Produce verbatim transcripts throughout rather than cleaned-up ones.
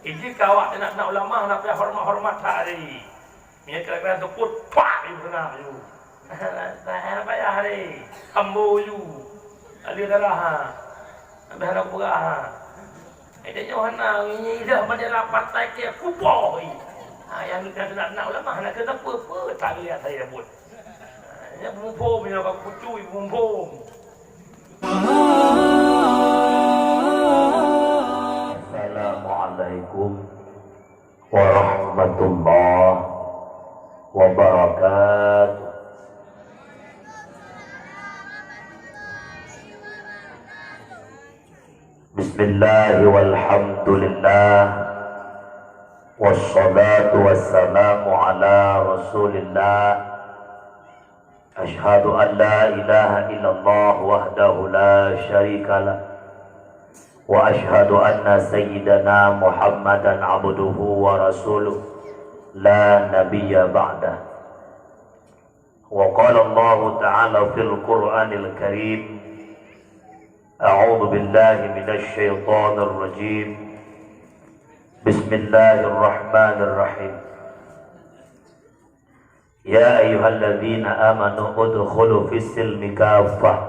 Iji kawak teunak-teunak ulama hana payah hormat-hormat that hari. Meunyoe kira-kira teupot, pak, ibu kena aju. Tak payah hari. Ambo aju. Alih darah, ha. Habis hana kupeugah, ha. Eh, tanyoe hana, ini dah bendera partai ke kuboh, ih. Ha, nyang teunak-teunak ulama hana kena peue-peue, tak lihat saya pun. Ha, nya beuphom, nya bak kucui beuphom. Assalamualaikum warahmatullahi wabarakatuh. Bismillah walhamdulillah, wassalatu wassalamu ala Rasulillah. Asyhadu an la ilaha illallah wahdahu la syarikalah, wa asyhadu anna sayyidana Muhammadan abduhu wa rasuluh, la nabiyya ba'dah. Wa qala Allahu ta'ala fil Qur'anil Karim, a'udzu billahi minasy syaithanir rajim. Bismillahirrahmanirrahim. Ya ayyuhalladzina amanu udkhulu fis silmi kaffah.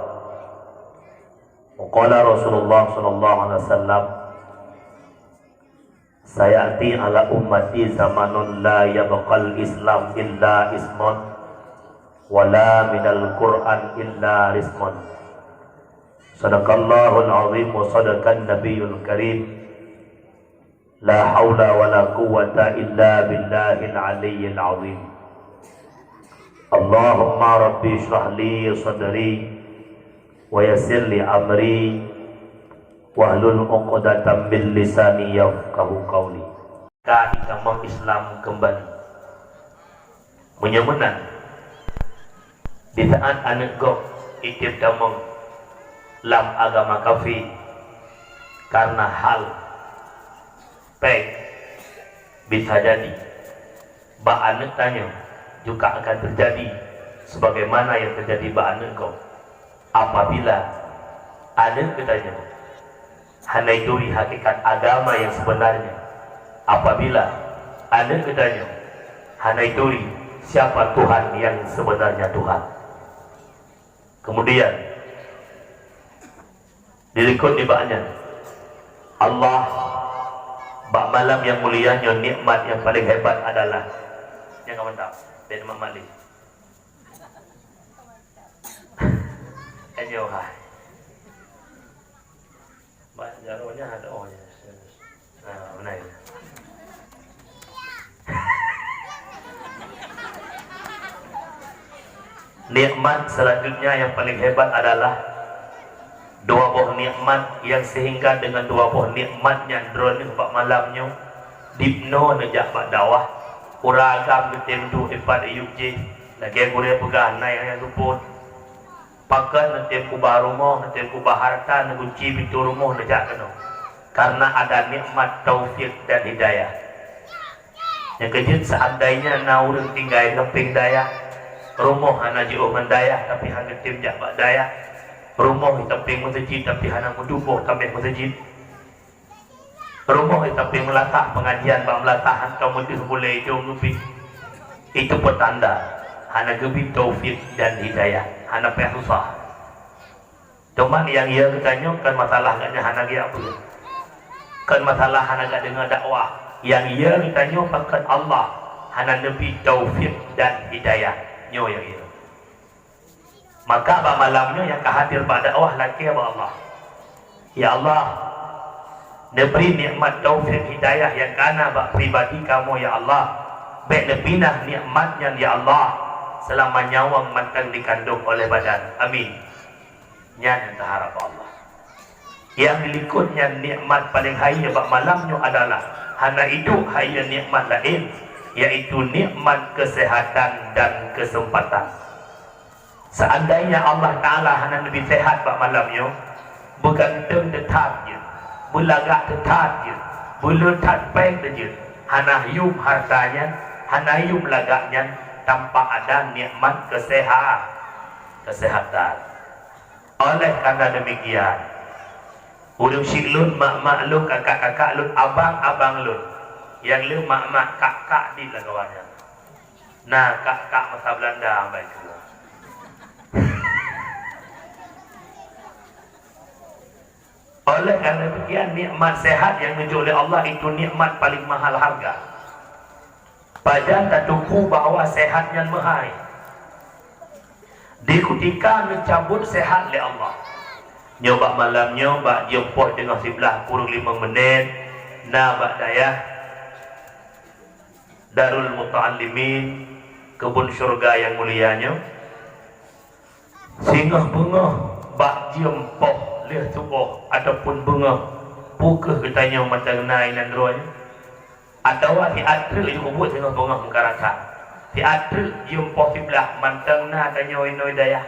Wa qala Rasulullah sallallahu alaihi wasallam, "Sayati ala ummati zamanun la yabqal Islam illa ismun, wa la minal Qur'an illa rizqun." Sadaqallahul azim wa sadaqan nabiyyul karim. La haula wa la quwwata illa billahil aliyyil azim. Allahumma rabbi shrah li sadri wa yassir li amri wahlul uqdatam min lisani yafqahu qawli. Ka itamong Islam keumbali. Meunyoe meunan, di saat aneuëk gob item tamong lam agama kafé kareuna hal péng, bisa jadi bak aneuëk tanyoe juga akan teujadi sebagaimana nyang teujadi bak aneuëk gob. Apabila aneuëk geutanyoe hana ituri hakikat agama nyang seubeunarnya, apabila aneuëk geutanyoe hana ituri siapa Tuhan nyang seubeunarnya Tuhan. Kemudian, dilikot nibak nyan, Allah bak malam nyang mulia nyoe nikmat nyang paleng hebat adalah nyang ka mantap, bèk meumalih. Ayo hai. Ba jaroe nyan ada oh ya. Nah, benar. Nikmat selanjutnya yang paling hebat adalah dua boh nikmat yang sehingga dengan dua boh nikmat nyan droeneuh bak malam nyoe dipeunoh neujak bak dakwah. Ureuëng agam geutem duek ipat iyup jih lagèe gurèe peugah na nyang seupôt. Pakon neutem ubah rumoh, neutem ubah harta, neugunci pintoe rumoh neujak keunoe? Karena ada nikmat taufik dan hidayah. Nyang keujeuet, seandainya na ureuëng tinggai lam péng dayah, rumoh hana jiôh ngon dayah tapi han geutem jak bak dayah, rumoh i sampéng meuseujid tapi hana meutuboh sampéng meuseujid, rumoh i sampéng meulasah, pengajian bak meulasah, hantom meudeuh bulèe jong ubit. Itu petanda hana geubri taufik dan hidayah, hana payah susah. Teuma nyang ya geutanyoe kon masalah gata nyan hana geujak peue. Kon masalah hana geudeungoe dakwah. Nyang ya geutanyoe pakon Allah hana neubri taufik dan hidayah. Nyoe nyang ya. Maka bak malam nyoe nyang ka hadir bak dakwah lakèe bak Allah. Ya Allah, neubri nikmat taufik hidayah nyang kana bak pribadi kamoe ya Allah. Bèk neupinah nikmat nyan ya Allah, seulama nyawöng mantong dikandong oleh badan. Amin. Nyan nyang taharap bak Allah. Nyang dilikot nyan nikmat paleng hayeue bak malam nyoe adalah hana iduek hayeue nikmat laén, yaitu nikmat keuseuhatan dan keuseumpatan. Seandainya Allah Ta'ala hana neubri seuhat bak malam nyoe, beuganteung teutap jeuet, beulagak teutap jeuet, beuleutat péng teujeuet, hana yuem harta nyan, hana yuem lagak nyan, tanpa ada nikmat keuseuha-, keuseuhatan. Oleh karena demikian, Ureuëng syiek lôn, mak-mak lôn, kakak-kakak lôn, abang-abang lôn. Nyang le mak-mak, kak-kak di lam kawan nyan. Na kak-kak masa Belanda baik tu. Oleh karena demikian, nikmat sehat yang geujok lé Allah itu nikmat paling mahal harga. Pajan tateupeue bahwa sehat nyan meuhai? Di kutika neucabut sehat lé Allah. Nyoe bak malam nyoe, bak jeuem poh teungoh siblaih kureueng limong menit, na bak dayah Darul Muta'allimin, Kebun Syurga yang mulia nyoe, singoh beungoh bak jeuem poh lheueh suboh ataupun beungoh, peu kheueh geutanyoe mantong na inan droe nyoe? Atawa siat treuk jipeubuet singoh beungoh meukarasa? Siat treuk jeuem poh siblaih mantong na tanyoe inoe dayah?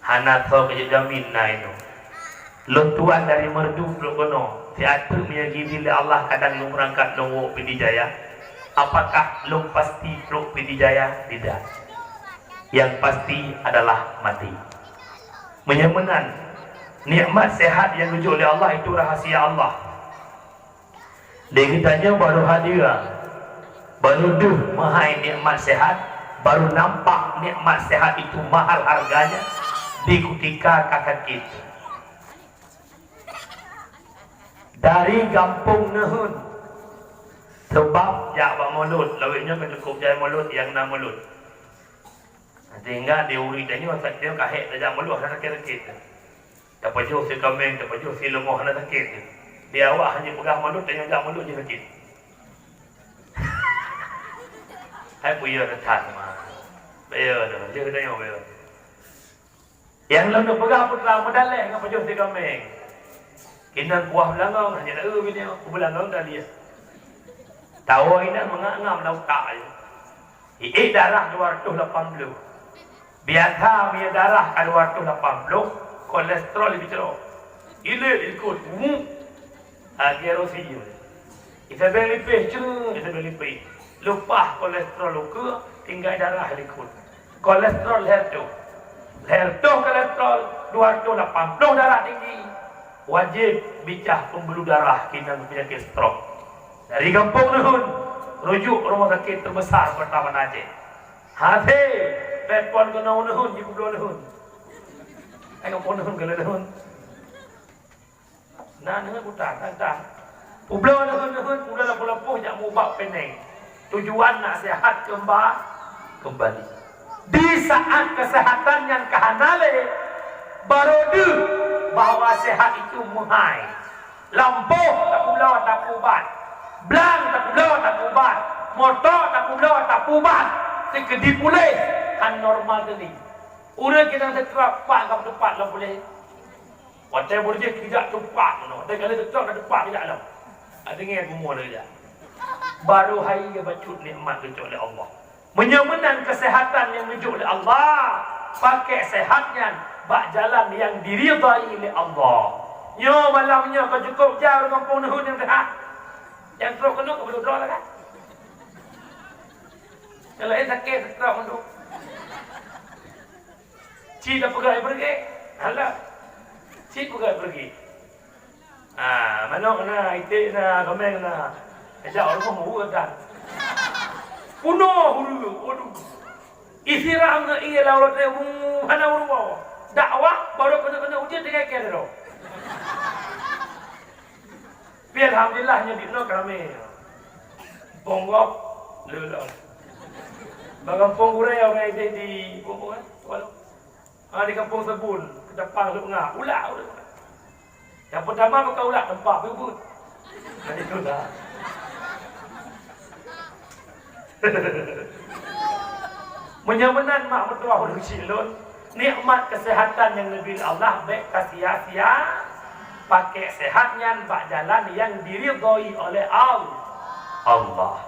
Hana soe keu jamin na inoe. Lôn tuan dari Meureudu trok keunoe, siat treuk meunyoe jiizin lé Allah kadang lôn beurangkat lôn woe Pidie Jaya. Apakah lôn pasti trok Pidie Jaya? Tidak. Yang pasti adalah mati. Meunyoe meunan, nikmat sehat nyang geujok lé Allah itu rahasia Allah. Di geutanyoe barô hadir, barô deuh meuhai nikmat sehat, barô nampak nikmat sehat itu mahal harganya di kutika ka sakét. Dari gampông neuheun, sabab jak bak mulod, lawét nyoe ka cukôp jai mulod nyang na mulod. Sehingga di ureuëng tanyoe sabe ka hék tajak mulod hana sakét-sakét. Tapajoh si kaméng, tapajoh si leumô hana sakét. Di awak hana peugah mulod, tanyoe jak mulod jih sakét. Hai peue ya that ma. Peue ya dah, jeuh tanyoe peue ya. Nyang lôn peugah putra meudaleh ngon pajoh si kaméng. Kinan kuah beulangong hanya na eu binieu, beulangong dah lieh. Tawoe inan meungap-ngap lam utak ayue. Iék darah dua ratus lapan puluh. Biasa meunyoe darah ka dua ratus lapan puluh, kolesterol lebih cero. Ilék likot, wup. Lagèe rosi. Isabeng lipéh, cre, isabeng lipéh. Leupah kolesterol ukeue, tinggai darah likot. Kolesterol lhèe reutôh. Lhèe reutôh kolesterol, dua ratus lapan puluh darah tinggi. Wajéb bicah pembuluh darah keunan peunyakét stroke. Dari gampông neuheun, rujuk rumoh sakét teubeusa pertama Aceh. Hasé, telepon keunoe neuheun, jipeubloe neuheun. Ai gampông neuheun, keunoe neuheun. Na neuheun buta, tan-tan. Peubloe neuheun-neuheun, peubloe lampôh-lampôh jak meuubat pénéng. Tujuan nak sehat keumba-, kembali. Di saat kesehatan nyan ka hana lé, barô deuh bahwa sehat itu meuhai. Lampôh tapeubloe tapeuubat, blang tapeubloe tapeuubat, moto tapeubloe tapeuubat, sikeudi puléh kan normal tadi. Ureuëng keunan seutrok pat ka teupat lom puléh. Watèe beureujeuk keuneuk jak teupat meunoe, watèe ka lheueh teutrok ka teupat keuneuk jak lom. Adeungoe bumoe lagèe nyan. Barô hai bacut nikmat geucok lé Allah. Meunyoe meunan keuseuhatan nyang geujok lé Allah, pakè seuhat nyan bak jalan nyang diridhai lé Allah. Nyoe malam nyoe ka cukôp jai ureuëng gampông neuheun nyang seuhat. Nyang trok keunoe ka beudôh droe lah kan? Nyang laén sakét seutrok mandum. Ci tapeugah ié beureugi, hana. Ci peugah ié beureugi. Ah, manok na, iték na, kaméng na. Ejak rumoh meuhue dan. Punoh ureuëng, waduh. Isiram ngon ié lam uroe teuk, hana ureuëng woe. Dakwah, barô keuneuk-keuneuk ujeuen tinggai kèe droe. Tapi alhamdulillah nyoe di droe ka ramé. Bonggop, leuloh. Bak gampông gurèe, ureuëng idéh di gampông, eh? Walau. Ha, di gampông Sabon, keudapang leup nga, ulak ureuëng. Nyang peutama bukan ulak, teumpat beubeuet. Jadi ulak. Meunyoe meunan mak meutuah ureuëng syiek lôn, nikmat keuseuhatan nyang neubri Allah bèk ka sia-sia, pakè seuhat nyan bak jalan nyang diridhoi oleh Al-, Allah.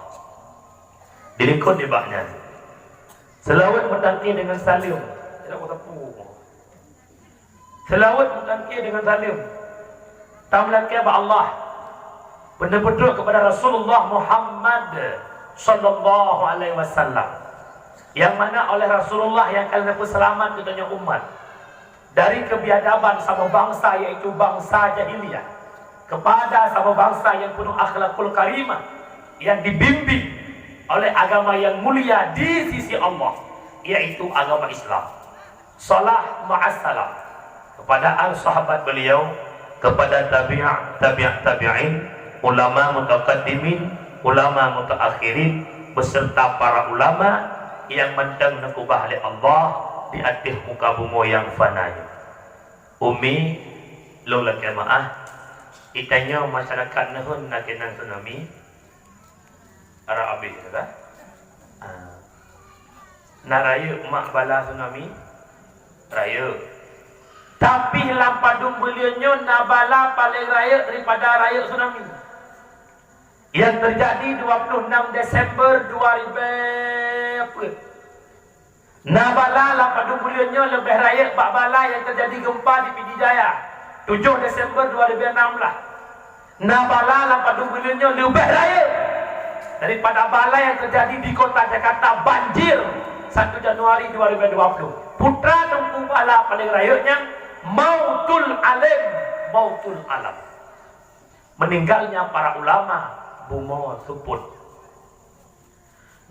Dilikot nibak nyan. Seulaweuet meutangké deungon saleuem. Tidak kau tepu. Seulaweuet meutangké deungon saleuem. Tameulakèe bak Allah. Beuneupeutreuk keupada Rasulullah Muhammad sallallahu alaihi wasallam. Nyang mana oleh Rasulullah nyang ka lheueh peuseulamat geutanyoe umat. Dari kebiadaban saboh bansa, yaitu bansa jahiliyah, kepada saboh bansa yang penuh akhlakul karimah, yang dibimbing oleh agama yang mulia di sisi Allah, yaitu agama Islam. Salah ma'as salam kepada al sahabat beliau, kepada tabi'at, tabi'at tabi'in, ulama mutaqaddimin, ulama mutaakhirin, beserta para ulama yang mantong neukubah lé Allah di ateueh muka bumoe nyang fana nyoe. Umi, lôn lakée meu'ah, geutanyoe masyarakat neuheun na keunong tsunami? Arab abéh dah. Ah. Na rayeuk mak bala tsunami? Rayeuk. Tapi lam padum buleuen nyoe na bala paleng rayeuk daripada rayeuk tsunami. Yang terjadi dua puluh enam Desember dua ribu peuet. Na bala lam padum buleuen nyoe leubeh rayeuk bak bala yang terjadi gempa di Pidie Jaya, tujoh Desember dua ribu enam belas. Na bala lam padum buleuen nyoe leubeh rayeuk daripada bala yang terjadi di kota Jakarta, banjir satu Januari dua ribu dua puluh. Putra teungku bala paleng rayeuk nyan mautul alim, mautul alam. Meninggalnya para ulama bumoe seupôt.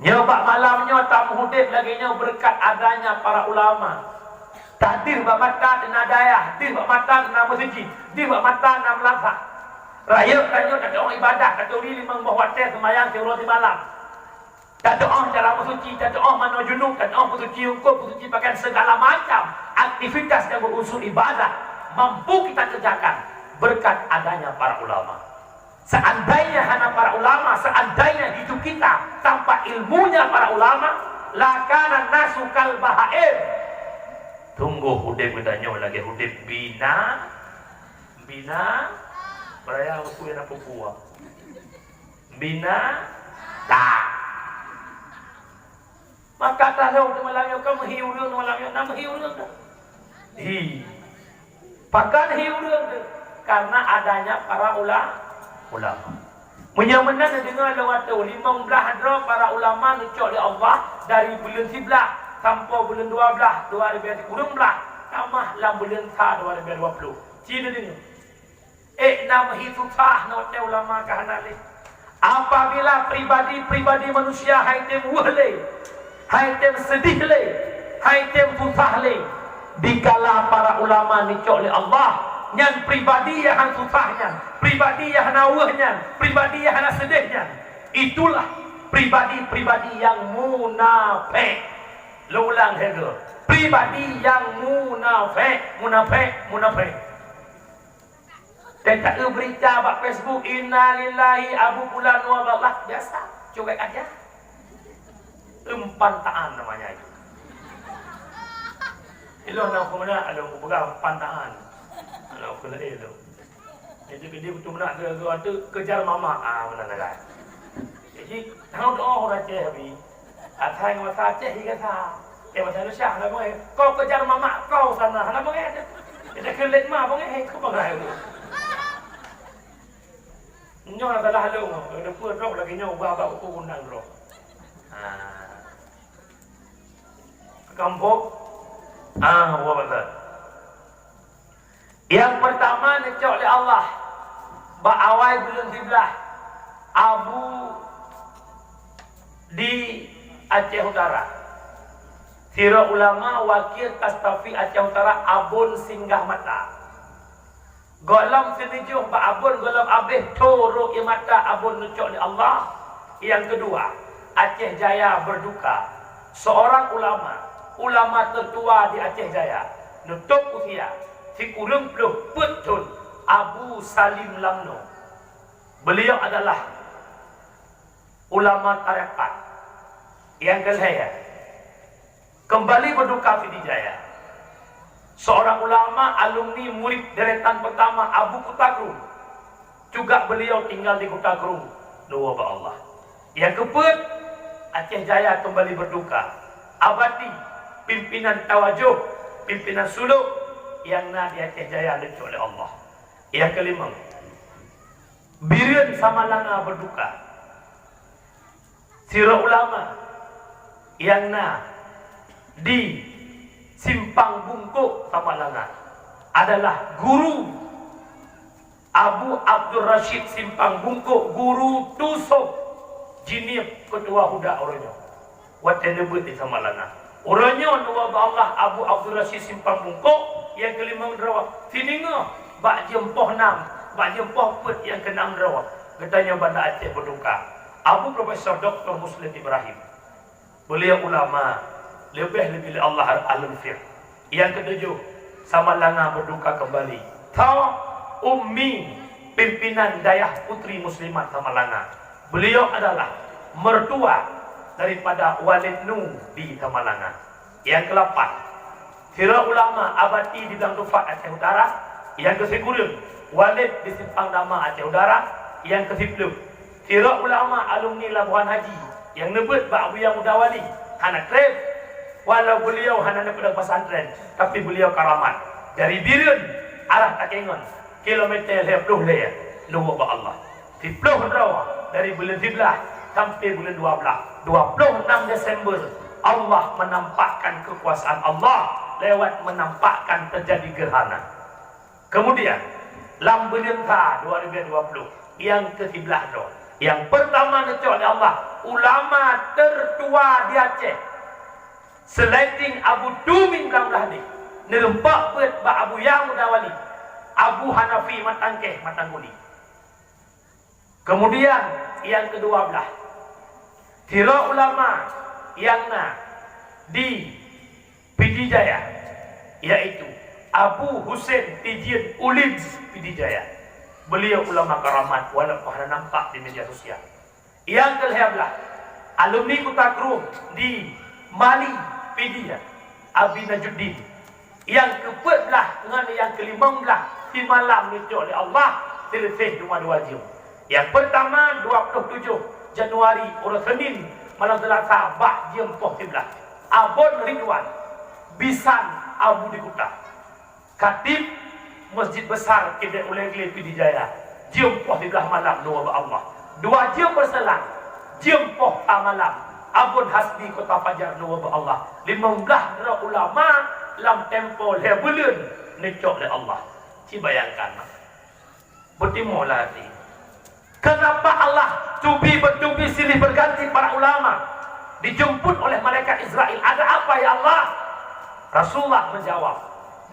Nyoe bak malam nyoe tameuudép lagée nyoe beureukat adanya para ulama. Tadeuh bak mata teuna dayah, deuh bak mata teuna meuseujid, deuh bak mata teuna meulasah. Rayeuk tanyoe tateu'oh ibadah, taturi limong boh watée seumayang siuroe simalam. Tateu'oh cara meusuci, tateu'oh manoe junub, tateu'oh peusuci ungkot, peusuci pakaian, segala macam aktivitas nyang beuunsur ibadah mampu kita kerjakan berkat adanya para ulama. Seandainya hana para ulama, seandainya hidup kita tanpa ilmunya para ulama, lakana nasu kal bahaim. Sungguh udép geutanyoe lagée udép bina, bina, beuraya usu nyang na peue-peue. Bina, ta. Maka tahu di malam nyoe ka meuhi ureuëng, di malam nyoe na meuhi ureuëng dah. Hi. Pakon hi ureuëng tu? Karena adanya para ula-, ulama. Meunyoe meunan neudeungoe lôn ateueh, limong blaih droe para ulama neucok lé Allah dari buleuen siblaih sampoe buleuen dua blaih, dua ribu kureueng blaih, tamah lam buleuen sa dua ribu dua puluh. Ci neudeungoe. Ék na meuhi susah nyoe watée ulama ka hana lé. Apabila pribadi-pribadi manusia hai tem weueh lé, hai tem seudeh lé, hai tem susah lé, dikala para ulama neucok lé Allah, nyan pribadi nyang hana susah nyan, pribadi nyang hana weueh nyan, pribadi nyang hana seudeh nyan, itulah pribadi-pribadi nyang munafék. Lôn ulang lagi, pribadi nyang munafék, munafék, munafék. Teuka eu beurita bak Facebook, "Innalillahi Abu Fulan wa Balah," biasa, cuek aja. Empantaan namanya itu. Ilong na peue meunan, ilong peugah empantaan. Ilong peue laén ilong. Jadi gede betul meunan, ada kejar mamak, ah, meunan kan. Jadi, tahu doa orang Aceh, Abi. Asai ngon basa Aceh, iya sa. Eh, basa Indonesia, hana beungéh. Kau kejar mamak kau sana, hana beungéh. Kita keulet ma beungéh, kau beungéh. Nyoe na salah lôn, kena peue droe lagée nyoe, ubah bak buku undang droe. Ha. Kampung. Ah, buah basa. Nyang peurtama neucok lé Allah bak awai buleuen siblaih, Abu di Aceh Utara. Sidroe ulama wakil Tastafi Aceh Utara, Abon Singgah Mata. Gohlom seuneujôh bak Abon, gohlom abéh tho rô ié mata Abon neucok lé Allah. Nyang keudua, Aceh Jaya berduka. Seorang ulama, ulama tertua di Aceh Jaya, neutôb usia sikureueng ploh peuet thon, Abu Salim Lamno. Beliau adalah ulama tarekat. Nyang keulhèe, kembali berduka Pidie Jaya. Seorang ulama, alumni, murid deretan pertama Abu Kuta Krueng. Juga beliau tinggal di Kuta Krueng, neuwoe bak Allah. Nyang keupeuet, Aceh Jaya kembali berduka. Abati, pimpinan Tawajoh, pimpinan Suluk nyang na di Aceh Jaya neucok lé Allah. Nyang keulimong, Bireuen Samalanga berduka. Sidroe ulama nyang na di Simpang Bungkôk Samalanga adalah guru Abu Abdul Rashid Simpang Bungkôk, guru Tusok Jinieb, keutua huda uroe nyoe. Watée neubeuet di Samalanga. Uroe nyoe neuwoe bak Allah Abu Abdul Rashid Simpang Bungkôk nyang keulimong droe, siningoh bak jeuem poh nam, bak jeuem poh peuet nyang keunam droe. Geutanyoe Banda Aceh beuduka. Abu Profesor Doktor Muslim Ibrahim. Beuliau ulama, leubeh lé Allah ahlul fiqh. Nyang keutujoh, Samalanga beuduka keumbali. Tho Ummi, pimpinan Dayah Putri Muslimat Samalanga. Beuliau adalah mertua daripada Walid Nu di Samalanga. Nyang keulapan, sidroe ulama abati di Blang Tufat Aceh Utara. Nyang keusikureueng, Walid di Simpang Dama Aceh Utara. Nyang keusiploh, sidroe ulama alumni Labuhan Haji nyang neubeuet bak Abuya Muda Wali, hana treb, walau beuliau hana neupeudapat pesantren, tapi beuliau karamat. Dari Bireuen arah Takengon, kilometer lhée ploh lhée, neuwoe bak Allah. Siploh droe dari buleuen siblaih sampai buleuen dua blaih, dua ploh nam Desember, Allah menampakkan kekuasaan Allah lewat menampakkan terjadi gerhana. Kemudian, lam buleuen sa dua ribu dua puluh, nyang keusiblaih droe, nyang peurtama neucok lé Allah, ulama tertua di Aceh, selain Abu Tumin Blang Blahdeh, neureumpok beuet bak Abuya Muda Wali, Abu Hanafi Matangkeh Matangguli. Kemudian, nyang keudua blaih, sidroe ulama nyang na di Pidie Jaya, yaitu Abu Husen Tijin Ulim Pidie Jaya. Beuliau ulama karamat walaupun hana nampak di media sosial. Nyang keulhée blaih, alumni Kuta Krueng di Mali, Pidie, Abi Najuddin. Nyang keupeuet blaih ngon nyang keulimong blaih simalam neucok lé Allah, seuleusoe dua dua jeuem. Nyang peurtama dua ploh tujoh Januari, uroe Senin, malam Seulasa bak jeuem poh siblaih, Abon Ridwan, bisan Abu di Kuta, khatib Masjid Besar Keudè Ulèe Glé Pidie Jaya, jeuem poh siblaih malam neuwoe bak Allah. Dua jeuem beuseulang, jeuem poh sa malam, Abon Hasbi Kota Fajar neuwoe bak Allah. Limong blaih droe ulama lam tempo lhée buleuen neucok lé Allah. Ci bayangkan, beutimoe lah hati. Kenapa Allah tubi bertubi silih berganti para ulama dijemput oleh malaikat Israel? Ada apa, ya Allah? Rasulullah menjawab,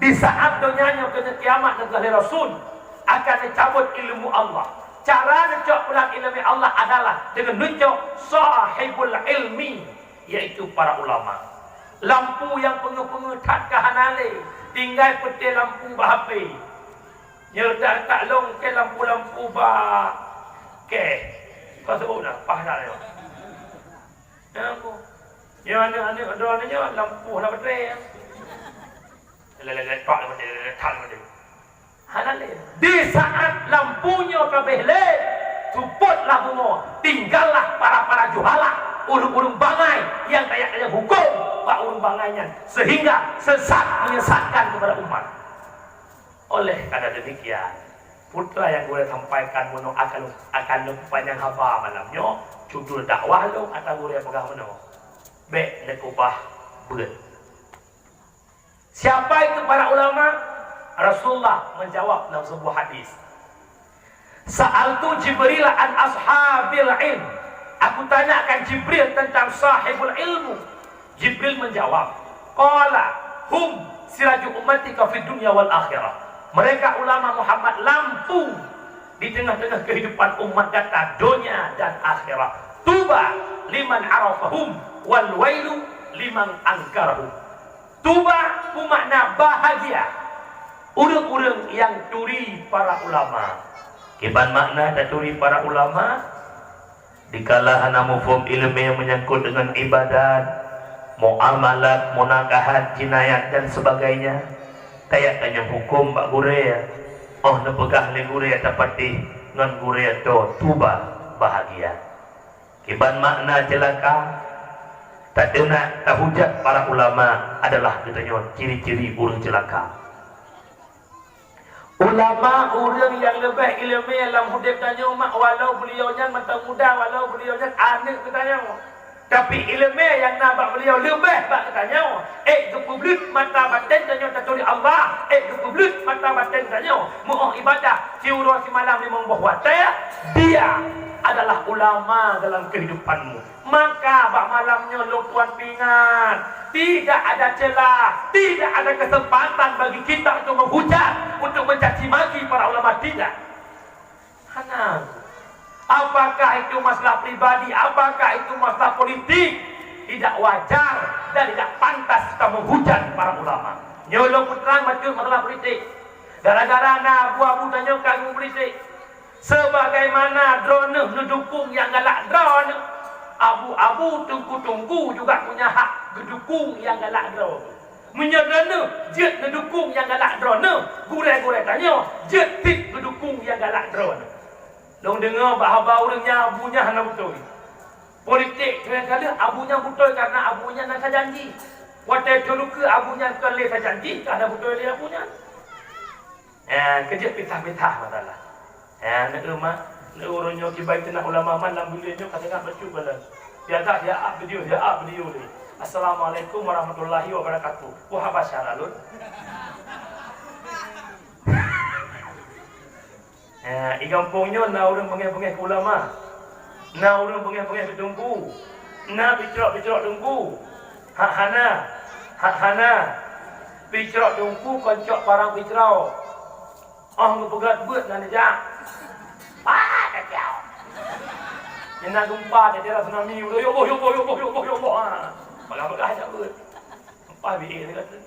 di saat donya nyoe keuneuk kiamat, neupeugah lé Rasul, akan neucabut ilmu Allah. Cara neucok pulang ilmu Allah adalah dengan neucok sahibul ilmi, yaitu para ulama. Lampu nyang peungeuh-peungeuh that ka hana lé, tinggai peuté lampu bak H P. Nyoe that-that lôn keu lampu-lampu bak kèe. Ka seuôt dah, paih that nyoe. Nyoe aku. Nyoe aneuk-aneuk droeneuh nyoe lampu hana beutré. Lé-lé-lé, tak lé beutré, lé-lé, tak lé beutré. Hana lé. Di saat lampu nyoe ka abéh lé, seupôt lah bumoe, tinggallah para-para juhala, ureuëng-ureuëng bangai nyang tajak-tajak huköm bak ureuëng bangai nyan, sehingga sesat menyesatkan kepada umat. Oleh karena demikian, peue nyang gurée sampaikan meunoe akan, akan lôn panyang haba malam nyoe, judul dakwah lôn ata gurée peugah meunoe, bék neukeubah beuet. Siapa itu para ulama? Rasulullah menjawab dalam sebuah hadis, "Sa'altu Jibril an ashabil ilm." Aku tanyakan Jibril tentang sahibul ilmu. Jibril menjawab, qala, "Hum siraju ummatika fid dunya wal akhirah." Mereka ulama Muhammad lampu di tengah-tengah kehidupan umat gata, dunia dan akhirat. Tuba liman arafahum wal wailu liman angkarahum. Tuba beumakna bahagia ureuëng-ureuëng nyang turi para ulama. Kiban makna taturi para ulama? Dikala hana muphom iéleumé menyangkut deungon ibadat, muamalat, munakahat, jinayat dan sebagainya, tajak tanyong huköm bak gurée. Óh neupeugah lé gurée tapatéh ngon gurée toe tuba, bahagia. Kiban makna ceulaka? Tateunak, tahujat para ulama adalah geutanyoe ciri-ciri ureuëng ceulaka. Ulama ureuëng nyang leubeh iéleumé lam udeb tanyoe mak, walau beuliau nyan mantong muda, walau beuliau nyan aneuk geutanyoe. Tapi ileumèe nyang na bak beliau leubeh bak geutanyoe. Ék geupeubleut mata batén tanyoe taturi Allah, ék geupeubleut mata batén tanyoe meu'oh ibadah siuroe simalam limong boh watèe, dia adalah ulama dalam kehidupanmu. Maka bak malam nyoe lôn tuan peuingat, tidak ada celah, tidak ada kesempatan bagi kita untuk menghujat, untuk mencaci maki para ulama, tidak. Hana. Apakah itu masalah pribadi, apakah itu masalah politik, tidak wajar dan tidak pantas kita menghujat para ulama. Nyoe lôn peutrang bacut masalah politik. Gara-gara na abu-abu tanyoe ka geupolitik. Sebagaimana droeneuh neudukung nyang galak droeneuh, abu-abu teungku-teungku juga punya hak geudukung nyang galak droeneuh. Meunyoe droeneuh jeuet neudukung nyang galak droeneuh, gurèe-gurèe tanyoe jeuet cit geudukung nyang galak droeneuh. Lôn deungoe bak haba ureueng nyan abu nyan hana beutôi. Politik keu nyang ka lheueh abu nyan beutôi kareuna abu nyan na sajanji. Watèe teuh lukeue abu nyan kon lé sajanji, ka hana beutôi lé abu nyan. Eh, keujeuet pitah-pitah masalah. Eh, neu ma, neu ureueng nyoe kiban keunak ulama man lam bilék nyoe ka teuka bacut balan. Dia tak dia up video, dia up video ni. Assalamualaikum warahmatullahi wabarakatuh. Wah, apa syarat lôn? Eh, di gampông nyoe na ureueng beungéh-beungéh keu ulama. Na ureueng beungéh-beungéh keu teungku. Na picrok-picrok teungku. Hak hana. Hak hana. Picrok teungku kon cok parang picrok. Oh, geupeugöt beuet nan jak. Pat, teukiau. Nyang na geumpa, teukiau tsunami. Ya Allah, ya Allah, ya Allah, ya Allah, ya Allah. Ha. Peugah-peugah jak beuet. Gempa biék teuka.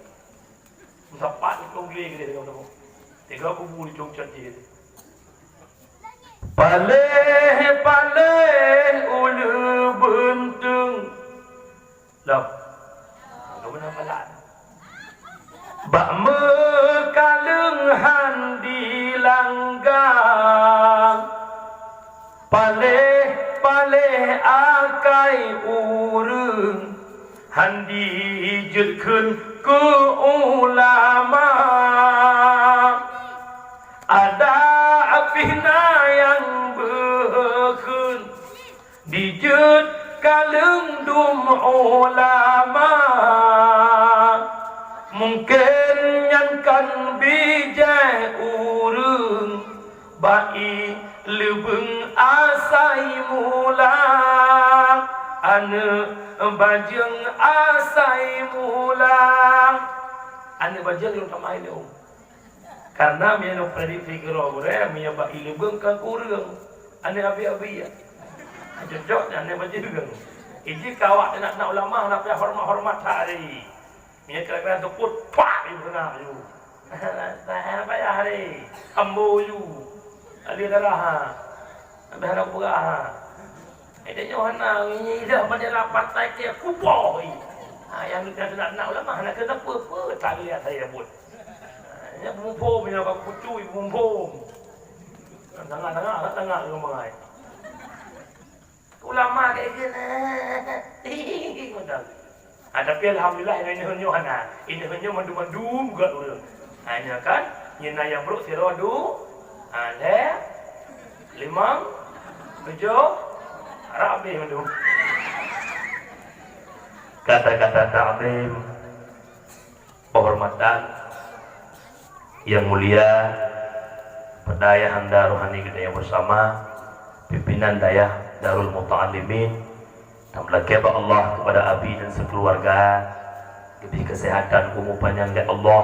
Meusapat di Konggre keudéh teuka. Tiga kubu di Congcat jih. Paléh-paléh uleue beunteung. Lom. Lom na palat. Bak meukaleueng han dilangga. Paléh-paléh akai ureueng han dijeuet kheun keu ulama. Adak pih na nyang beukheun dijeuet kaleueng dum ulama. Mungken nyan kan bijéh ureueng bak ié leubeung asai mula, aneuk bajeueng asai mula. Aneuk bajeueng nyang tamai lom. Karena meunyoe prediksi keudroe gurèe, meunyoe bak ié leubeung kan keu ureueng, aneuk abi-abi ya. Cocok nyan aneuk bajeueng. Iji kawak teunak-teunak ulama, hana payah hormat-hormat that hari. Meunyoe kira-kira teupot, pak, ibu tengah aju. Payah hari. Ambo aju. Ahli darah, ha. Habéh hana kupeugah, ha. Eh, tanyoe hana, nyoe idah bendera partai ke kuboh, ih. Ha, nyang, nyang teunak-teunak ulama hana keuneuk peue-peue, tak lihat saya pun. Ha, nyan peumuphom, nyan bak kucui peumuphom. Tengah-tengah, tengah, tengah, tengah. Ulama kayak gini. Mantap. Ha, tapi alhamdulillah, ineuk-ineuk nyoe hana. Ineuk-ineuk nyoe mandum-mandum gét ureueng. Ha, nyoe kan, nyoe na nyang brok sidroe du, ha, lhèe, limong, tujoh, rabih mandum. Kata-kata takzim, penghormatan yang mulia kepada Ayahanda Rohani kita yang bersama, pimpinan Dayah Darul Muta'allimin, dan meulakèe bak Allah kepada Abi dan sekeluarga, diberi kesehatan, umur panjang oleh Allah,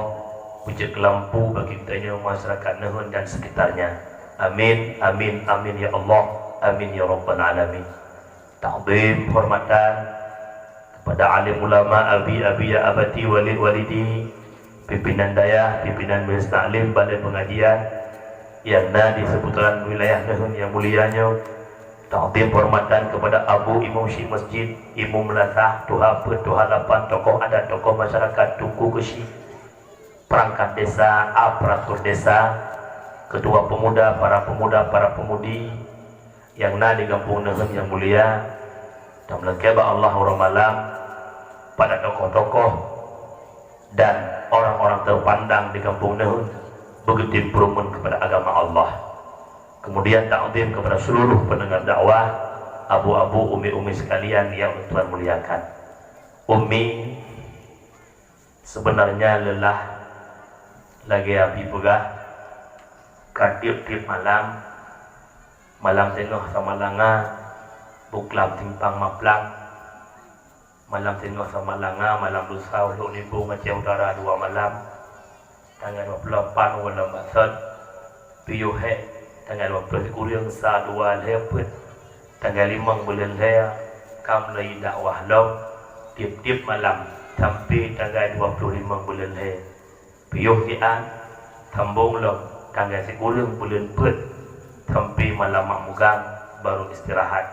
beujeuet keu lampu bagi geutanyoe masyarakat Neuheun dan sekitarnya. Amin, amin, amin ya Allah, amin ya Rabbal Alamin. Takzim, penghormatan kepada alim ulama, abi, abi ya abati, walid walidi, pimpinan dayah, pimpinan majelis taklim, balai pengajian yang na di seputaran wilayah Neuheun yang mulia nyoe. Takzim, penghormatan kepada abu imum syik masjid, imum meunasah, tuha peuet, tuha lapan, tokoh adat, tokoh masyarakat, teungku keuchik, perangkat desa, aparatur desa, ketua pemuda, para pemuda, para pemudi, yang na di gampông Neuheun yang mulia, dan meulakèe bak Allah uroe malam, pada tokoh-tokoh dan orang-orang terpandang di gampông Neuheun, beugeutem peurumoh kepada agama Allah. Kemudian takzim kepada seluruh pendengar dakwah, Abu-abu, umi-umi sekalian yang Tuhan muliakan. Umi sebenarnya lelah lagée Abi peugah, ka tiep-tiep malam, malam teungoh sama langa, buklam timpang maplang, malam teungoh sama langa, malam lusa ulok nibong Aceh Utara dua malam, tanggai dua ploh lapan buleuen Basot, piôh hék, tanggai dua ploh sikureueng sa dua lhée peuet, tanggai limong buleuen lhée, ka mulai dakwah lom, tiep-tiep malam, sampai tanggai dua ploh limong buleuen lhée. Piôh siat, sambong lom, tanggai sikureueng buleuen peuet, sampai malam mak mugang, baru istirahat.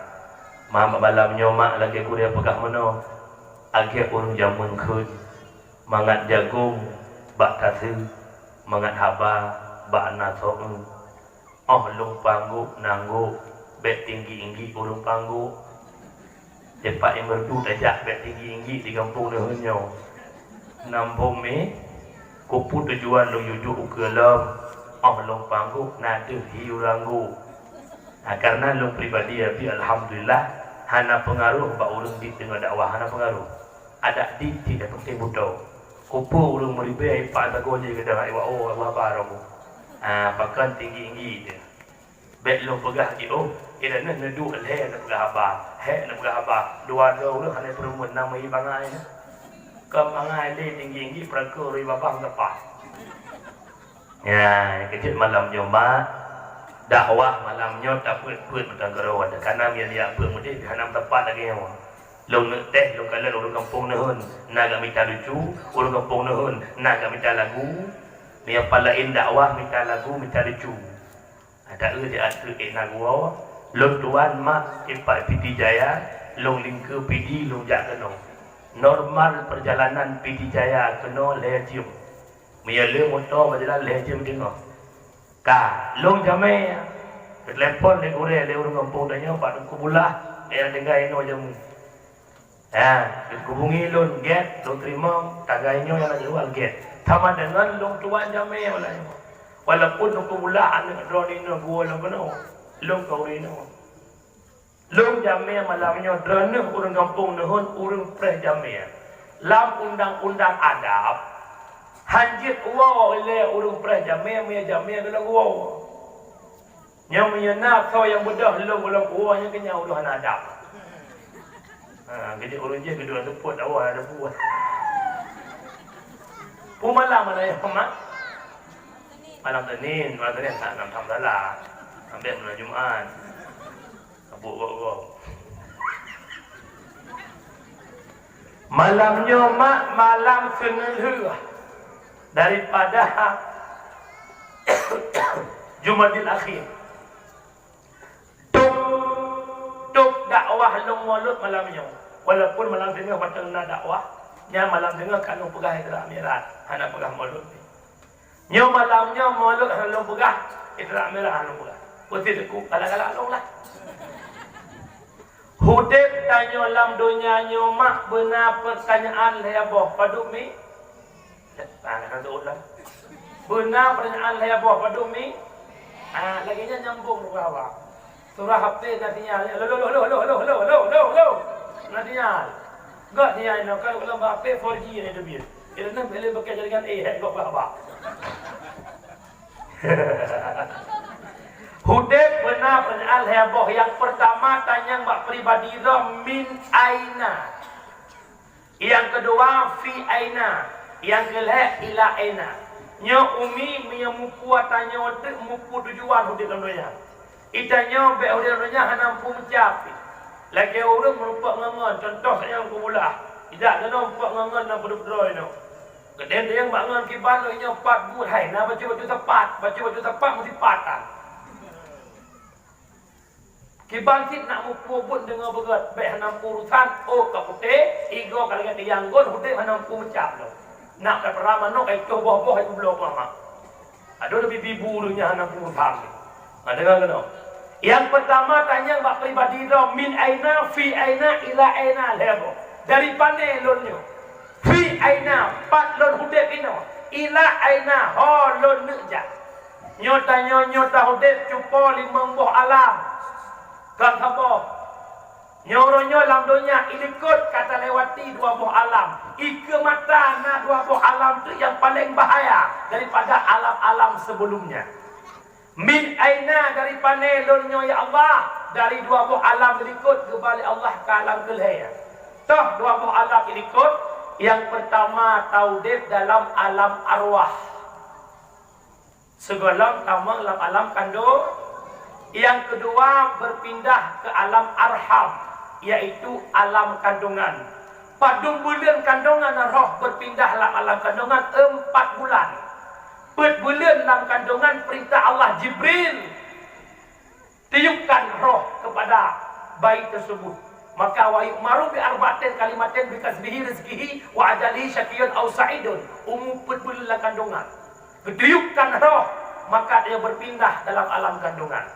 Mak, malam nyoe mak lagée gurée peugah meunoe, agée ureuëng jameun kheun, mangat jagong bak taseue, mangat haba bak na soe. Óh lôn panggok nanggok, bék tinggi-inggi ureuëng panggok. Teumpat imeurdu tajak bék tinggi-inggi di gampông neuheun nyoe. Nambom mi, kupu tujuan lôn yujok ukeue lom, óh lôn panggok na deuh hi ureuëng anggok. Nah, karena lôn pribadi, Abi, alhamdulillah, hana peungaroh bak ureuëng di teungoh dakwah, hana peungaroh. Adak di cit nyang penting beutôi. Kupu ureuëng meuribée ipak sagoe jih keudeh iwak, oh, Allah barong. Ah, pakon tinggi-inggi dia. Bék lôn peugah jiôh, inan neuduek lhée neupeugah haba, hék neupeugah haba. Dua droe ureuëng hana peureumeun na meuhi bangai nyan. Kon bangai lé tinggi-tinggi peurangkô rui babah meuteupah. Nyan, keujeuet malam Jumat, dakwah malam nyoe tapeuet-peuet meuteugoro, kana mian jak peuet mudeh hana meuteupah lagée nyoe. Lôn neuk teh, lôn kalon ureuëng gampông neuheun, na gak mita lucu, ureuëng gampông neuheun, na gak mita lagu, meunyoe pat laén dakwah mita lagu, mita lucu. Ada eu di ateueh ék na guwoe, lôn tuan mak ipak Pidie Jaya, lôn lingkeu Pidie lôn jak keunoe. Normal perjalanan Pidie Jaya keunoe lhée jeuem. Meunyoe le moto bak jalan lhée jeuem teungoh. Ka, lôn jamé, geutelepon lé gurée lé ureuëng gampông tanyoe bak Teungku Bulah, daerah tinggai inoe jameun. Ya, geukubungi lôn gét, lôn teurimong, tagai nyoe nyang lagée awai gét. Sama deungon lôn tuan jamé walai nyoe. Walaupun lôn peumulah aneuëk droeneuh nyoe geuwoe lôn keunoe, lôn ka ureuëng nyoe. Lôn jamé malam nyoe droeneuh ureuëng gampông neuheun ureuëng preh jamé. Lam undang-undang adab, hanjeuet woe lé ureuëng preh jamé, meunyoe jamé gohlom geuwoe. Nyang meunyoe na soe nyang beudôh lôn gohlom kuwoe, nyan keuh nyan ureuëng hana adab. Ha, geujak ureuëng jih geudong seupôt awai ada buah. Peue malam malam nyoe, mak? Malam Senin, malam Senin tak nam tam salah. Sampai malam Jumat. Abuk gok-gok. Malam nyoe mak malam seungeulheueh daripada Jumadil Akhir. Tôb, tôb dakwah lôn mulod malam nyoe. Walaupun malam singoh watée na dakwah, nyan malam singoh ka lôn peugah Isra Mi'raj, hana peugah mulod. Nyoe malam nyoe mulod hana lôn peugah, Isra Mi'raj hana lôn peugah. Peusi teungku, galak-galak lôn lah. Udeb tanyoe lam donya nyoe mak beuna peutanyaan lhée boh padub mi? Ah, hana teuôt lah. Beuna peutanyaan lhée boh padub mi? Ah, lagée nyan nyambong rubah-rubah. Surah H P na sinyal. Lo, lo, lo. Na sinyal. Gak sinyal inoe, kalau dalam H P four G ni teubiet. Kira nem boleh pakai jaringan A, hek gok bah-bah. Udeb beuna peutanyaan lhée boh. Nyang peurtama tanyong bak pribadi droe, min aina. Nyang keudua, fi aina. Nyang keulhée, ila aina. Nyoe umi meunyoe mupu tanyoe teuk mupu tujuan udeb lam donya. Itanyoe bék udeb lam donya hana mupu meucap. Lagée ureuëng meurumpok ngon ngon, contoh saja mupu bola. Idak keunoe mupu ngon ngon nyang peuduek droe nyoe. Keudeh teunyong bak ngon kiban lôn nyoe pat buet hai na bacut-bacut sapat, bacut-bacut sapat meusipat tan. Kiban cit nak mupu buet deungoe beugét, bék hana mupu urusan, ôk ka putéh, igoe ka lagée tiang gon, udeb hana mupu meucam lom. Nak ka peura manok, ka itoh boh-boh, ka bloe peumamak. Adoe leubeh bibu ureuëng nyang hana peue tham. Ha, deungoe keunoe. Nyang peurtama tanyong bak pribadi droe, min aina, fi aina, ila aina, lhée boh. Dari pané lôn nyoe? Fi aina, pat lôn udeb inoe? Ila aina, ho lôn neuk jak? Nyoe tanyoe nyoe taudeb cupo limong boh alam. Kon saboh. Nyoe uroe nyoe lam donya ilikot ka talewati dua boh alam. Ikeue mata na dua boh alam tu nyang paleng bahaya daripada alam-alam sebelumnya. Min aina, dari pane lôn nyoe ya Allah? Dari dua boh alam ilikot geuba lé Allah ka alam keulhèe. Toh dua boh alam ilikot, nyang peurtama taudeb dalam alam arwah. Sigohlom tamong lam alam kandong. Nyang keudua, berpindah ke alam arham, yaitu alam kandungan. Padum buleuen kandungan roh berpindah lam alam kandungan? Empat bulan. Peuet buleuen lam kandungan, perintah Allah Jibril. Tiupkan roh kepada bayi tersebut. Maka, wa yu'maru bi arba'atin kalimatin bi kasbihi rizqihi wa ajalihi syaqiyyun aw sa'idun. Umu peuet buleuen lam kandungan. Geutiupkan roh, maka dia berpindah dalam alam kandungan.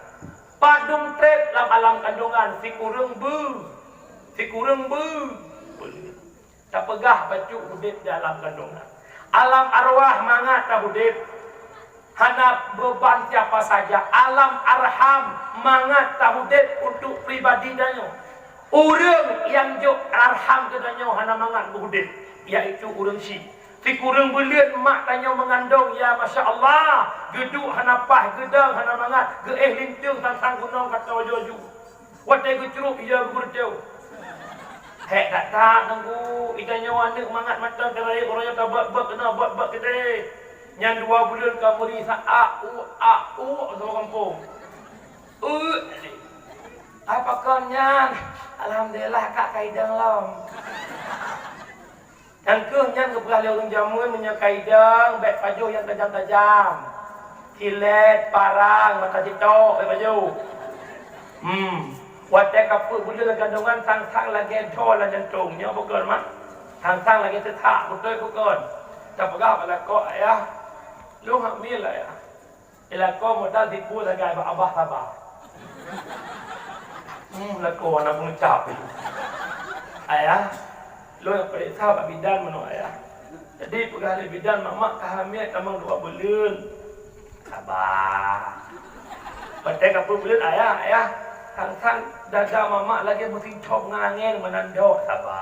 Padum treb lam alam kandungan? Sikureueng beu. Sikureueng beu. Tapeugah bacut udeb di alam kandungan. Alam arwah mangat taudeb, hana beuban siapa saja. Alam arham mangat taudeb untuk pribadi tanyoe. Ureuëng nyang jok arham keu tanyoe hana mangat beuudeb, yaitu ureuëng syiek. Sikureueng buleuen mak tanyoe meungandong, ya masya Allah, geuduek hana paih, geudong hana mangat, geuéh linteung sang-sang gunong ka teujoe ju. Watée geucrok, ya geureuteu. Hék that-that Teungku, geutanyoe aneuëk mangat mantong teurayeuk uroe nyoe tabot-bot keunoe bot-bot keudeh. Nyan dua buleuen ka meuri sa a u, a u, sama kampung. U. Apa kon nyan? Alhamdulillah, Kak, ka idong lom. Nyang kheueh nyan geupeugah lé ureuëng jameun, meunyoe ka idong, bék pajoh nyang tajam-tajam. Silet, parang, mata sitok, bék pajoh. Hmm. Watée ka peuet buleuen lam kandungan, sang-sang lagée droe lam jantong. Nyoe bukon, mak? Sang-sang lagée teuthak, beutôi bukon? Tapeugah bak lakoe, "Ayah, lôn hamil, Ayah." Ilakoe modal sipu sagai bak abah saba. Hmm, lakoe hana meucab. Ayah, lôn peuriksa bak bidan meunoe, Ayah. Jadi peugah lé bidan, mamak ka hamil tamong dua buleuen. Saba. Watée ka peuet buleuen, Ayah, Ayah, sang-sang dada mamak lagée meusincom ngon angén meunan dok. Saba.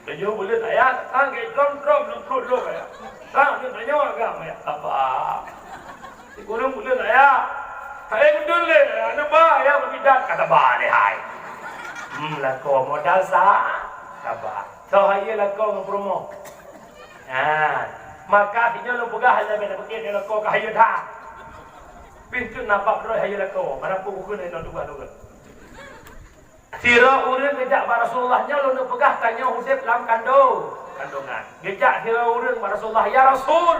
Tujoh buleuen, Ayah, sang-sang gét drom-drom lam pruet lôn, Ayah. Sang-sang tanyoe agam, Ayah. Saba. Sikureueng buleuen, Ayah. Hai beutôi lé, aneuk ba, Ayah, bak bidan, ka saba lé hai. Hmm, lakoe modal sa, saba. Soe hayeue lakoe ngon peurumoh. Ha, maka sinyoe lôn peugah lé, bék tapeuké nyoe lakoe ka hayeue that. Pintoe na bab droe hayeue lakoe, mana peue ukeue nyoe tugaih-tugaih. Sidroe ureuëng geujak bak Rasulullah, nyoe lôn peugah tanyoe udeb lam kandong, kandungan. Geujak sidroe ureuëng bak Rasulullah, "Ya Rasul,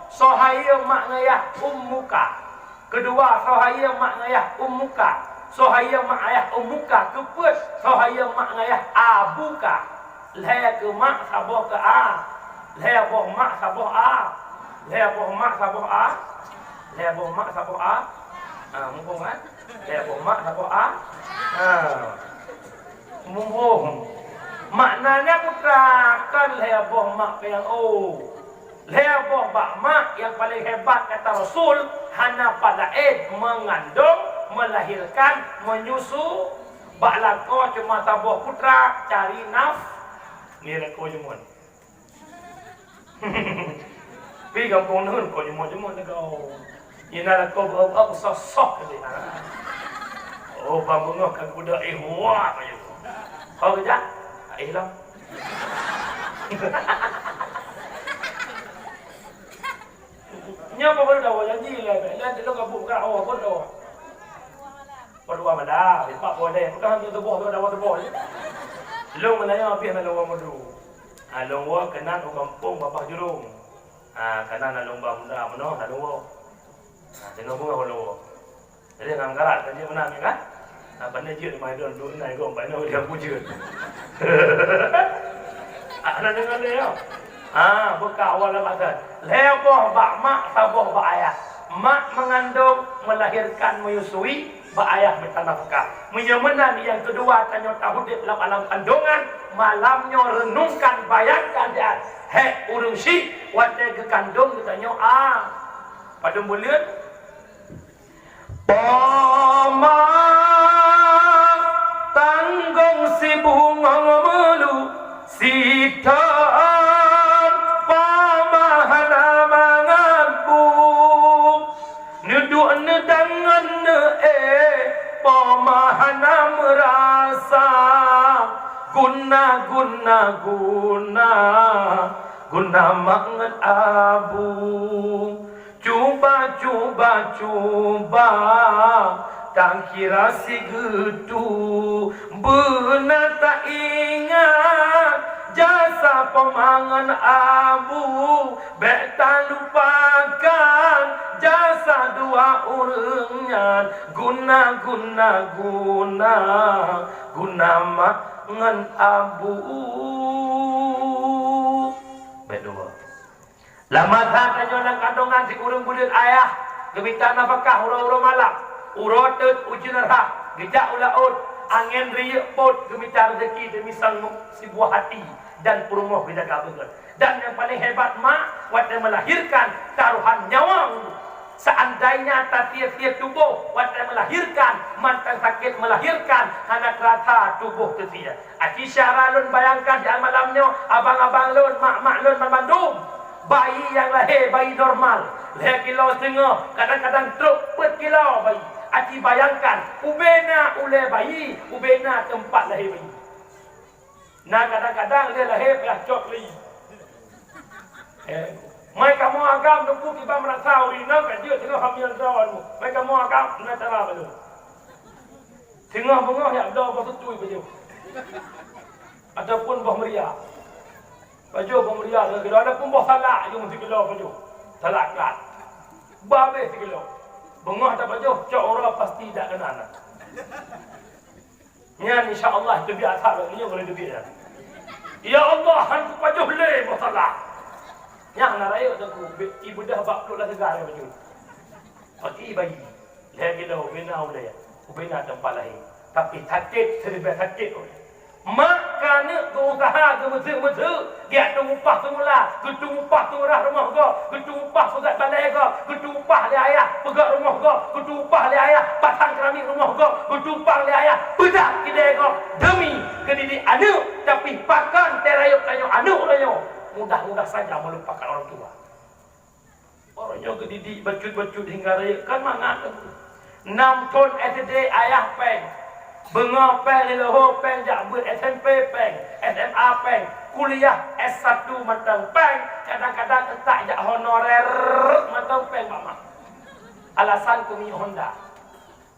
soe hayeue mak ngon ayah ummuka?" Keudua, soe hayeue mak ngon ayah ummuka? Soe hayeue mak ayah ummuka? Keupeuet, soe hayeue mak ngon ayah abuka? Lhée keu mak, saboh keu a. Lhée boh mak, saboh a. Lhée boh mak, saboh a. Lhée boh mak, saboh a. Ha, muphom kan? Lhée boh mak, saboh a. Ha. Muphom. Maknanya putra, kon lhée boh mak nyang o. Lhée boh bak mak nyang paleng hebat, kata Rasul, hana pat laén meungandong, melahirkan, menyusu, bak lakoe cuma saboh putra, cari naf-, ni lakoe jumuen. Pi gampông neuheun ko jumuen-jumuen lakoe. Inan lakoe beu-, beu-, soh-soh tadi. Oh, ban beungoh ka kuda, eh, wah, kaju. Ho geujak? Eh, lom. Nyoe pun baru dawa janji lah, bék lé lôn ka buet beukarat awai pun dawa. Perdua malam, empat puluh deh. Bukan hanya tuboh tu dawa tuboh je. Lôn meunanya habis malam dua minggu. Ha, lôn woe keunan u gampông Babah Jurong. Ha, keunan na lôn ba muda meunoe, na lôn woe. Ha, teungoh beungoh lôn woe. Jadi ngon garat kan dia meunan kan? Ha, pandai jeuet limai dua duek nai gom, pai nyoe dia bujeuet. Ah, na deungoe lé, ya? Ah, beuka awal lam asai. Lhée boh bak mak, saboh bak ayah. Mak mengandung, melahirkan, menyusui, bak ayah meutanafkah. Meunyoe meunan nyang keudua tanyoe taudeb lam alam kandungan, malam nyoe renungkan, bayangkan, hék ureuëng syiek watée geukandung geutanyoe, ah, padum buleuen? Poma tan Guna, guna, guna, guna mak ngon abu. Cuba, cuba, cuba, takira sigeutue. Beuna taingat jasa poma ngon abu. Bék talupakan jasa dua ureuëng nyan. Guna, guna, guna, guna mak ngon abu. Bék dua. Lam masa tanyoe lam kandongan sikureueng buleuen ayah geumita nafakah uroe-uroe malam, uroe teut ujeuen rhah, geujak u laôt, angén riyeuk pôt geumita reuzeki demi sang sibuah hati dan peurumoh geujaga beugét. Dan nyang paleng hebat mak, watée meulahirkan, tarohan nyawa ulôn. Seandainya tatiep-tiep tuboh watée meulahirkan, mantong sakét meulahirkan, hana teurasa tuboh teusie. Aci syara lôn bayangkan di malam nyoe, abang-abang lôn, mak-mak lôn banmandum. Bayi nyang lahé bayi normal, lhée kilo seungoh, kadang-kadang trok peuet kilo bayi. Aci bayangkan, ubena ulée bayi, ubena teumpat lahé bayi. Na kadang-kadang lé lahé payah cok lé. Eh, mai kamoe agam teungku kiban meurasa ureuëng inong ka jeuet teungoh hamil droe. Mai kamoe agam na cara balu. Teungoh beungoh yak bloe boh tutui baju. Ataupun boh meuria. Baju boh meuria sikilo, ataupun boh salak jeuet sikilo baju. Salak kat. Babeh sikilo. Beungoh ata baju cok uroe pasti dak keunan. Nyan insya Allah teubiet that lagée nyoe lagée teubiet nyan. Ya Allah, han kupajoh lé masalah. Nyang na rayeuk teungku, ibudah bak pluek lam teuga lagée bacut. Paki bayi, lhée kilo ubena ulée, ubena teumpat lahé. Tapi sakét, siribée sakét ulée. Mak keuneuk geuusaha geumeuseuk-meuseuk. Geujak teumupah seumula, geuteumupah seumurah rumoh gob, geuteumupah peugét balée gob, geuteumupah lé ayah peugét rumoh gob, geuteumupah lé ayah pasang keramik rumoh gob, geuteumupah lé ayah peudak kidée gob demi keudidik aneuëk, tapi pakon teuh rayeuk tanyoe aneuëk uroe nyoe mudah-mudah saja meulupakan orang tua. Uroe nyoe geudidik bacut-bacut hingga rayeuk kan mangat teungku. Nam thon S D ayah péng, beungoh péng, lheueh péng jak beuet S M P péng, S M A péng, kuliah S satu mantong péng, kadang-kadang eutak jak honorer mantong péng bak mak. Alasan keu miyueb Honda.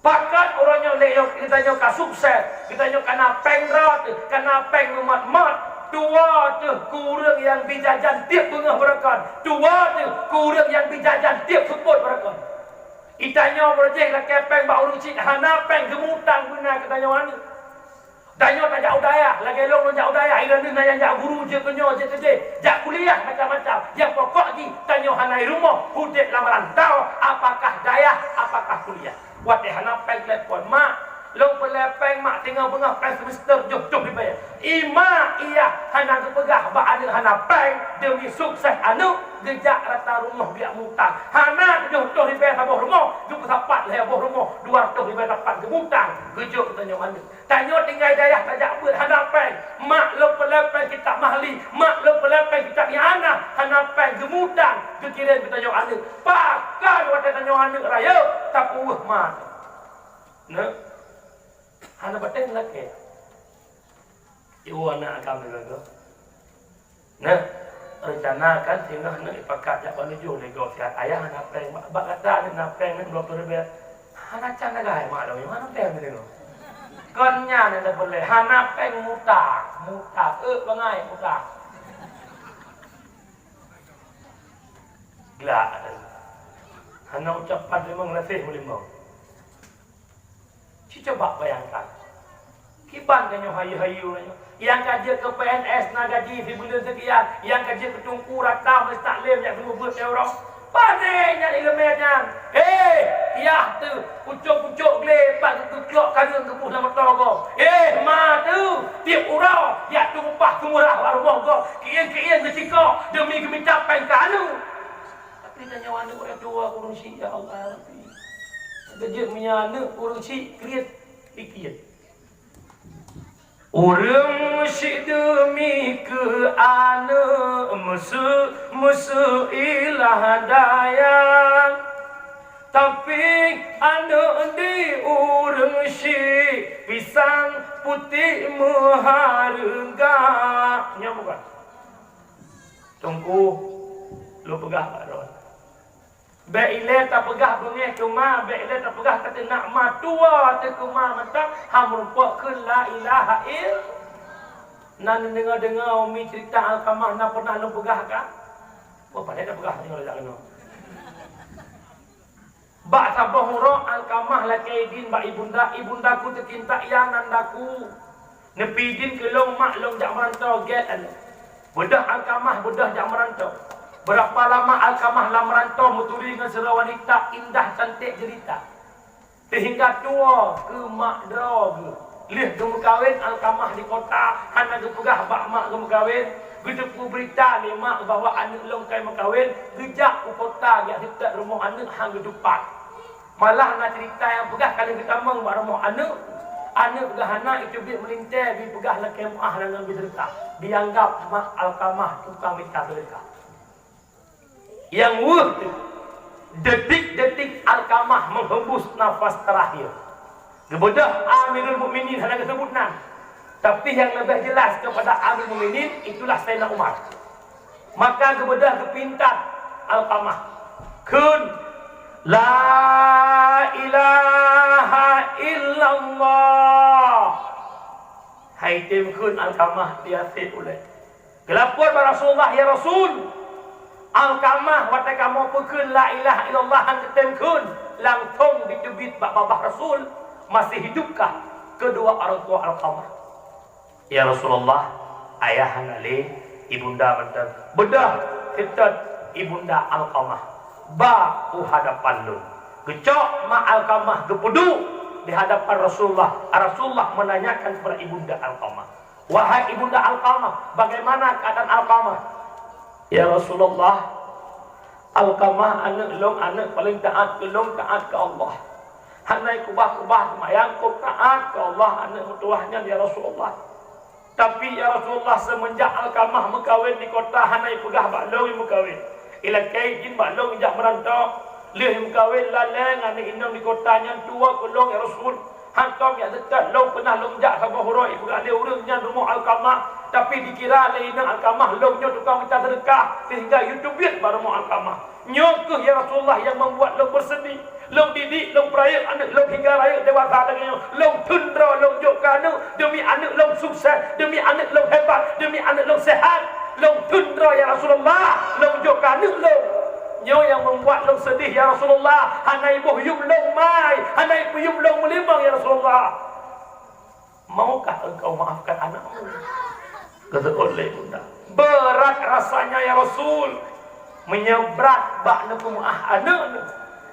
Pakon uroe nyoe lé nyoe geutanyoe ka sukses, geutanyoe ka na péng droe teuh, ka na péng meumot-mot. Tuwoe teuh keu ureuëng nyang bi jajan tieb beungoh beureukan. Tuwoe teuh keu ureuëng nyang bi jajan tieb seupôt beureukan. Geutanyoe beureujéh lakée péng bak ureuëng cit hana péng geumutang beuna keu tanyoe aneuëk. Tanyoe tajak u dayah, lagée lôn, lôn jak u dayah, i droeneueh na nyang jak guru jeuet keu nyoe jeuet keudeh, jak kuliah macam-macam. Nyang pokok jih tanyoe hana i rumoh, udeb lam rantau, apakah dayah, apakah kuliah. Watée hana péng telepon, "Mak, lôn peureulée péng, Mak, teungoh beungoh péng semester jôh-jôh ribée." I mak i yah hana geupeugah bak aneuëk hana péng, demi sukses aneuëk geujak rata rumoh geujak mutang. Hana jôh-jôh ribée saboh rumoh, geupeusapat lhée boh rumoh, dua reutôh ribée sapat geumutang, geujok tanyoe aneuëk. Tanyoe tinggai dayah tajak beuet hana péng. Mak lôn peureulée péng kitab mahli, mak lôn peureulée péng kitab i'anah, hana péng geumutang geukirém keu tanyoe aneuëk. Pakon watée tanyoe aneuëk rayeuk tapeuweueh ma? Nah, hana bateng lakée. Iwoe na agam lagée Nah, rencana kan singoh neuk ipakat jak Banda Aceh lé gob siat. Ayah hana péng, bak, bak gata neuk na péng neuk dua ploh ribée. Hana can lagée mak lôn, hana péng singoh. Kon nyan nyang teupeulée, hana péng mutang, mutang, eh, bangai mutang. Glak. Hana ucapan teurimong gaséh meulimong. Ci coba bayangkan, kiban tanyoe hayeue-hayeue nyoe, nyang ka jeuet keu P N S na gaji sibuleuen seukian, nyang ka jeuet keu teungku rata majelis taklim nyang seumeubeuet nyoe uroe. Pane nyan ileumé nyan? Eh, yah teuh, pucok-pucok glé pat geukeukok kareueng geuboh lam moto gob. Eh, ma teuh, tieb uroe jak teumupah seumurah bak rumoh gob, keuieng-keuieng geucikok deumi geumita péng keu aneuëk. Tapi tanyoe aneuëk ureuëng tuha kureueng syiek, ya Allah, ya Rabbi. Geujeuet meunyoe aneuëk ureuëng syiek kriet pikiet. Ureuëng syiek deumi keu aneuëk meuseuk-meuseuk ilah dayang. Tapi aneuk di ureuëng syiek, pisang putéh meuhareuga. Nyoe bukan? Teungku, lôn peugah bak droe. Bék ilée tapeugah beungéh keu ma, bék ilée tapeugah kateunak ma, tuwoe teuh keu ma mantong, han meurumpok kheun la ilaha ill-, na neudeungoe-deungoe umi cerita Alkamah na pernah lôn peugah ka? Wah, pandai tapeugah nyoe lagak keunoe. Bak saboh uroe Alkamah lakée idin bak ibunda, "Ibundaku teucinta, ya nandaku, neupi idin keu lôn mak lôn jak meurantau gét aneuk." Beudôh Alkamah beudôh jak meurantau. Beurapa lama Alkamah lam meurantau meuturi ngon sidroe wanita indah canték jeulita. Seuhingga tuwoe keu mak droe geuh. Lheueh geumeukawen Alkamah di kota, hana geupeugah bak mak geumeukawen, geuteupeue beurita lé mak bahwa aneuk lôn ka meukawen, geujak u kota jak seutôt rumoh aneuk han geutupat. Malah na cerita nyang peugah ka lheueh geutamong bak rumoh aneuk, aneuk geuh hana, iteubiet meulintée, jipeugah lakée meu'ah ngon biseureuta. Jianggab mak Alkamah tukang mita seudekah. Nyang weueh teuh, detik-detik Alkamah menghembus nafas terakhir. Geubeudôh Amirul Mukminin hana geuseubut nan, tapi nyang leubeh jelas keupada Amirul Mukminin itulah Saidina Umar. Maka geubeudôh geupintat Alkamah, kheun, "La ilaha illallah." Hai tem kheun Alkamah di até ulée. Geulapor bak Rasulullah, "Ya Rasul, Alkamah watée kamoe peukheun la ilaha illallah han geutem kheun, langsong jiteubiet bak babah Rasul, masih hidupkah kedua orang tua Alkamah?" "Ya Rasulullah, ayah hana lé, ibunda mantong." Beudôh seutôt ibunda Alkamah ba u hadapan lôn. Geucok mak Alkamah geupeuduek di hadapan Rasulullah. Rasulullah menanyakan kepada ibunda Alkamah, "Wahai ibunda Alkamah, bagaimana keadaan Alkamah?" "Ya Rasulullah, Alkamah aneuk lôn, aneuk paleng taát keu lôn, taát keu Allah. Hana keubah-keubah seumayang, kok taát keu Allah, aneuk meutuwah nyan, ya Rasulullah. Tapi, ya Rasulullah, seumeunjak Alkamah meukawen di kota, hana ipeugah bak lôn imeukawen. Ilakée idin bak lôn ijak meurantau. Lheueh imeukawen lalée ngon aneuk inong di kota nyan tuwoe keu lôn, ya Rasul. Hantom jak seutôt lôn peunah lôn jak saboh uroe ipeugah lé ureuëng nyan rumoh Alkamah, tapi dikira lé inong Alkamah lôn nyoe tukang mita seudeukah, seuhingga jiteubiet bak rumoh Alkamah. Nyoe kheueh, ya Rasulullah, nyang membuat lôn bersedih. Lôn didik, lôn peurayeuk aneuk lôn hingga rayeuk dewasa lagée nyoe. Lôn theun droe lôn jok keu aneuk, demi aneuk lôn sukses, demi aneuk lôn hebat, demi aneuk lôn sehat. Lôn theun droe, ya Rasulullah, lôn jok keu aneuk lôn. Nyoe nyang membuat lôn sedih, ya Rasulullah. Hana iboh yuem lôn mai, hana ipeuyuem lôn meulimong, ya Rasulullah." "Maukah engkau maafkan anakmu?" Geuseuôt lé bunda. "Berat rasanya, ya Rasul. Meunyoe brat bak neupeumeu'ah aneuk neuh,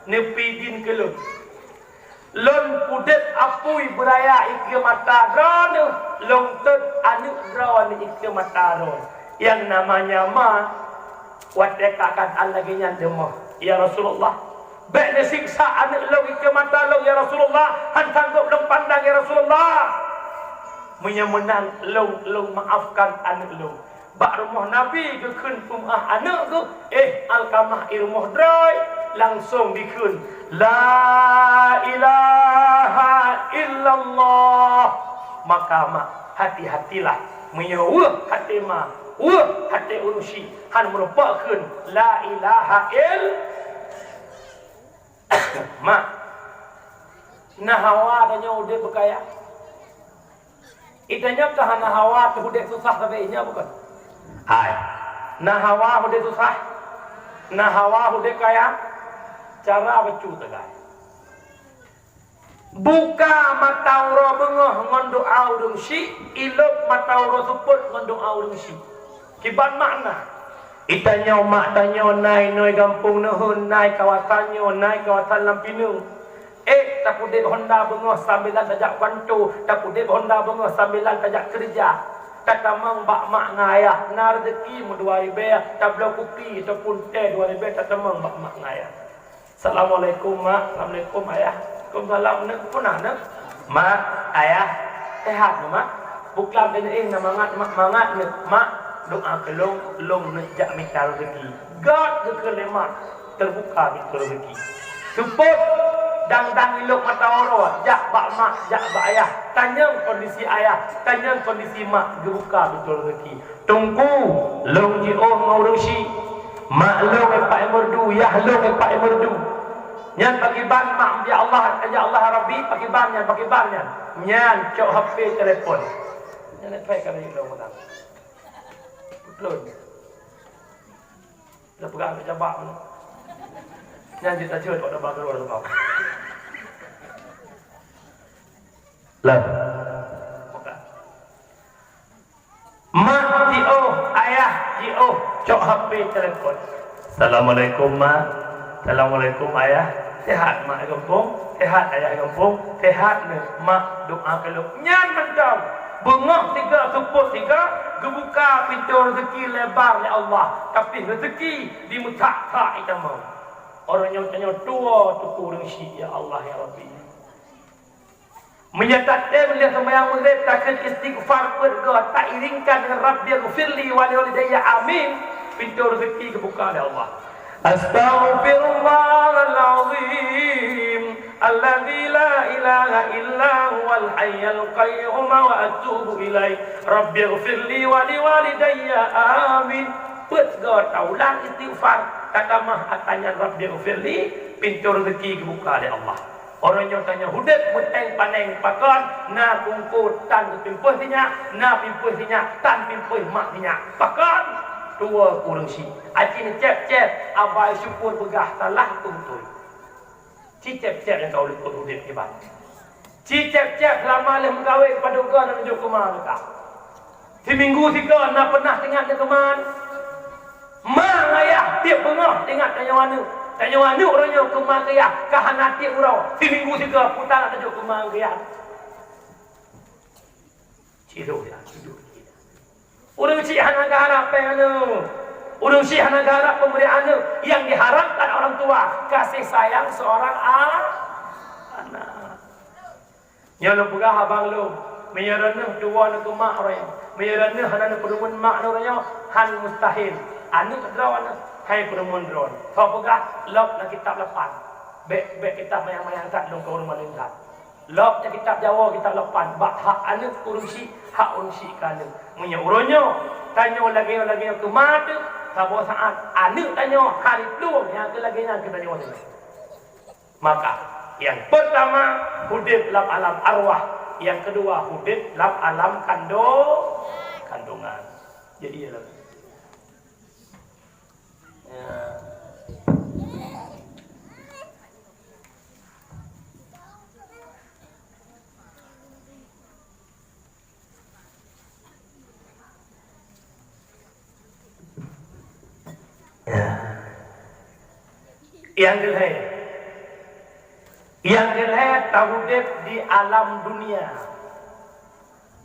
neupi idin keu lôn. Lôn udeb apui beuraya ikeue mata droeneuh, lôn tot aneuk droeneuh ikeue mata droe. Nyang namanya ma, watée ka keadaan lagée nyan deumoh, ya Rasulullah. Bék neusiksa aneuk lôn ikeue mata lôn, ya Rasulullah. Han sanggob lôn pandang, ya Rasulullah. Meunyoe meunan, lôn, lôn maafkan aneuk lôn." Bak rumoh Nabi geukheun peumeu'ah aneuk geuh, éh, Alkamah i rumoh droe, langsong dikheun, "La ilaha illallah." Maka mak, hati-hatilah, meunyoe weueh até ma, weueh até ureuëng syiek, han meurumpok kheun la ilaha ill-, mak, na hawa tanyoe udeb beukaya. Itanyoe ka hana hawa teuh udeb susah sabe inyoe bukon? Hai. Na hawa udeb susah? Na hawa udeb kaya? Cara bacut sagai. Buka mata uroe beungoh ngon doa ureuëng syiek, ilop mata uroe seupôt ngon doa ureuëng syiek. Kiban makna? Itanyoe mak tanyoe na inoe gampông neuheun, na i kawasan nyoe, na i kawasan lam pineue. Ék, tapudeb honda beungoh sambilan tajak kuanto, tapudeb honda beungoh sambilan tajak keureuja. Tatamong bak mak ngon ayah, na reuzeki meudua ribée, tabloe kupi ataupun tée dua ribée tatamong bak mak ngon ayah. "Assalamualaikum, Mak." "Assalamualaikum, Ayah." "Waalaikumsalam, Neuk." "Peue na, Neuk?" "Mak, Ayah, sehat, Mak?" "Buklam teuh, eh, na mangat, Mak, mangat, Neuk." "Mak, doa keu lôn, lôn neuk jak mita reuzeki." Göt geukheun lé mak, teubuka pintoe reuzeki. Seupôt dang-dang ilok mata uroe, jak bak mak, jak bak ayah, tanyong kondisi ayah, tanyong kondisi mak, geubuka pintoe rezeki. Teungku, lôn jiôh ngon ureuëng syiek, mak lôn i Pak Merdu, yah lôn i Pak Merdu. Nyan pakriban mak, ya Allah, ya Allah Rabbi, pakriban nyan, pakriban nyan. Nyan cok H P telepon. Nyan H P ka lôn meunan. Peutlôn. Dah peugah keu cabak tu. Nyan cit tajeuet awak daba keuluar sebab. Lah. Mak jiôh, ayah jiôh, cok H P telepon. Assalamualaikum, Mak. Assalamualaikum, Ayah. Sehat, Mak, di gampông? Sehat, Ayah, di gampông? Sehat, Neuk. Mak, doa keu lôn. Nyan mantong. Beungoh sigoe, seupôt sigoe, geubuka pintoe rezeki lebar lé Allah. Tapi rezeki dimeutak-tak itamong. Uroe nyoe tanyoe tuwo teungku ureuëng syiek, ya Allah, ya Rabbi. Meunyoe tatem lheueh seumayang Maghrib, takheun istighfar peuet goe, tairingkan deungon Rabbighfirli wa liwalidayya, amin, pintoe rezeki geubuka lé Allah. Astaghfirullahal azim alladzi la ilaha illa huwal hayyul qayyum wa atubu ilaih. Rabbighfirli wa liwalidayya, amin. Peuet goe taulang istighfar, tatamah atra nyan Rabbighfirli, pintoe rezeki geubuka lé Allah. Uroe nyoe tanyoe udeb meuténg paneng pakon, na kungkot tan pimpéh sinyak, na pimpéh sinyak tan pimpéh mak sinyak. Pakon? Tuwo ureuëng syiek. Aci neucép-cép, abai syukur peugah salah beutôi. Ci cép-cép nyang ka ulôn udeb kiban. Ci cép-cép seulama lheueh meugawé padub goe na neujok keu ma gata. Siminggu sigoe na peunah teuingat neuk keu ma? Ma ngon ayah tieb beungoh teuingat tanyoe aneuëk. Tanyoe aneuëk uroe nyoe keu ma keu yah ka hana tieb uroe. Siminggu sigoe peue na neujok keu ma keu yah. Cit lôn ya, cit lôn. Ureuëng syiek hana geuharab péng aneuëk. Ureuëng syiek hana geuharab peumeri aneuëk. Yang diharapkan orang tua, kasih sayang seorang a-, anak. Nyoe lôn peugah abang lôn, meunyoe droeneueh tuwo neukeumak uroe nyoe, meunyoe droeneueh hana neupeurumeuen mak neuh uroe nyoe, han mustahil. Aneuëk droeneueh, hai peurumeuen droeneueh. Soe peugah, lôb na kitab lapan. Bék, bék kitab manyang-manyang that lôn ka ureuëng malém that. Lôb na kitab Jawoe, kitab lapan. Bak hak aneuëk ureuëng syiek, hak ureuëng syiek keu aneuëk. Meunyoe uroe nyoe, tanyoe lagée nyoe, lagée nyoe keu ma teuh, saboh saát aneuëk tanyoe hari plueng nyang keu lagée nyan keu tanyoe teuh. Maka, yang pertama, udeb lam alam arwah. Yang kedua, udeb lam alam kando-, kandungan. Jadi, ialah, ya. Ya. Nyang keulhée, nyang keulhée taudeb di alam dunia.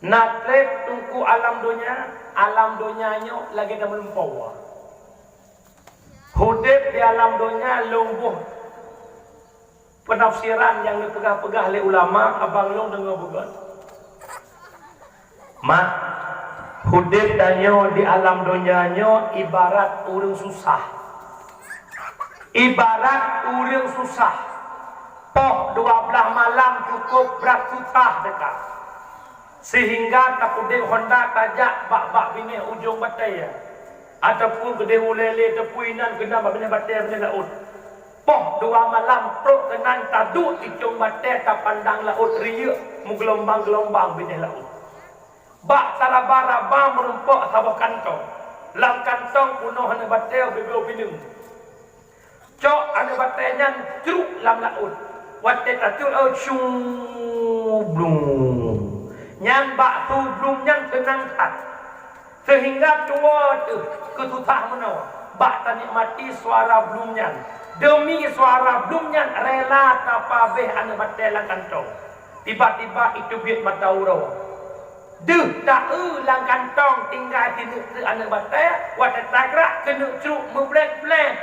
Na treb teungku alam donya, alam donya nyoe lagée dameulumpoe. Udeb di alam donya lôn boh peunafsiran nyang geupeugah-peugah lé ulama, abang lôn deungoe beugét. Mak, udeb tanyoe di alam donya nyoe ibarat ureuëng susah. Ibarat ureuëng susah. Poh dua blaih malam cukôp brat susah teuka. Seuhingga tapeudeh honda tajak bak-bak binéh ujong batée, ataupun keudeh ulée lé teupui nan keunan bak binéh batée, binéh laôt. Poh dua malam trok keunan taduek icong batée tapandang laôt riyeuk meugeulumbang-geulumbang binéh laôt. Bak taraba-raba meurumpok saboh kantong. Lam kantong peunoh aneuëk batée ubé-bé pineung. Cok aneuëk batée nyan cruek lam laôt. Watée tacok laôt, syuu, blung. Nyan bak su blung nyan seunang that. Seuhingga tuwoe teuh keususah meunoe bak tanikmati suara blung nyan. Deumi suara blung nyan rela tapabeh aneuëk batée lam kantong. Tiba-tiba iteubiet mata uroe. Deuh ta-eu lam kantong tinggai sineuk treuk aneuëk batée, watée tagrak keuneuk cruek meubleng-bleng.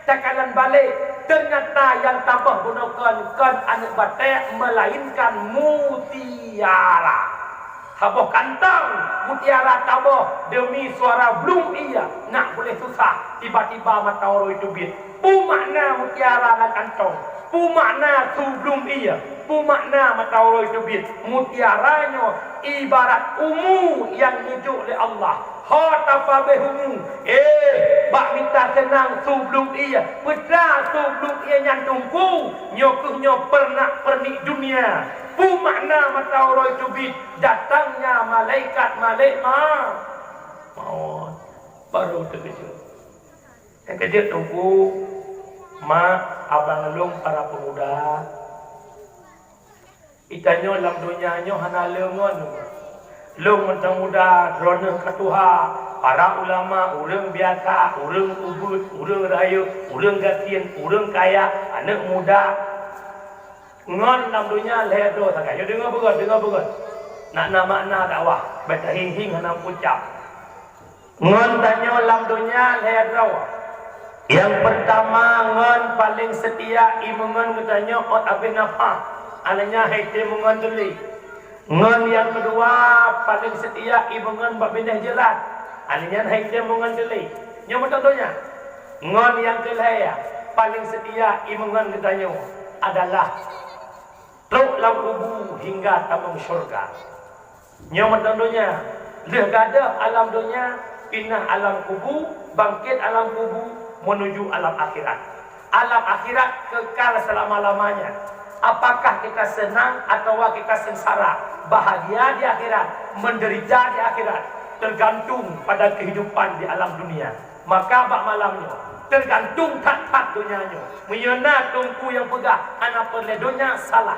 Takalon balek, teunyata nyang taböh bunoe kon, kon aneuëk batée, meulainkan mutiara. Saboh kantong mutiara taboh deumi suara blum ie, nak puléh susah, tiba-tiba mata uroe teubiet. Peue makna mutiara lam kantong? Peue makna su blum ie? Peue makna mata uroe teubiet? Mutiara nyoe ibarat umu nyang neujok lé Allah. Ho tapabéh umu, eh, bak mita seunang su blum ie. Peue teuma su blum ie nyan, Teungku? Nyoe kheueh nyoe peurenak-peurenik dunia. Peue makna mata uroe teubiet? Datangnya malaikat, malaikat ma-, maut. Baru teukeujot. Nyang keujot, Teungku, mak, abang lôn, para pemuda, geutanyoe lam donya nyoe hana le ngon. Lôn mantong muda, droeneuh ka tuha, para ulama, ureuëng biasa, ureuëng ubit, ureuëng rayeuk, ureuëng gasien, ureuëng kaya, aneuëk muda. Ngon lam donya lhée droe sagai. Nyoe deungoe beugét, deungoe beugét. Nak na makna dakwah, bék tahieng-hieng hana meucam. Ngon tanyoe lam donya lhée droe. Nyang peurtama, ngon paleng seutia imeungon geutanyoe ôt abéh nafah, aneuëk nyan hai tem meungon teuh lé. Ngon nyang keudua, paleng seutia imeungon bak binéh jeurat, aneuëk nyan hai tem meungon teuh lé. Nyoe mantong donya. Ngon nyang keulhée, paleng seutia imeungon geutanyoe adalah trok lam kubu hingga tamong syeuruga. Nyoe mantong donya, lheueh gadôh alam donya, pinah alam kubu, bangkét alam kubu, meunuju alam akhirat. Alam akhirat kekal selama-lamanya. Apakah kita senang atawa kita sengsara, bahagia di akhirat, menderita di akhirat, tergantung pada kehidupan di alam dunia. Maka bak malam nyoe, teugantung that-that donya nyoe. Meunyoe na teungku nyang peugah hana peureulée donya, salah.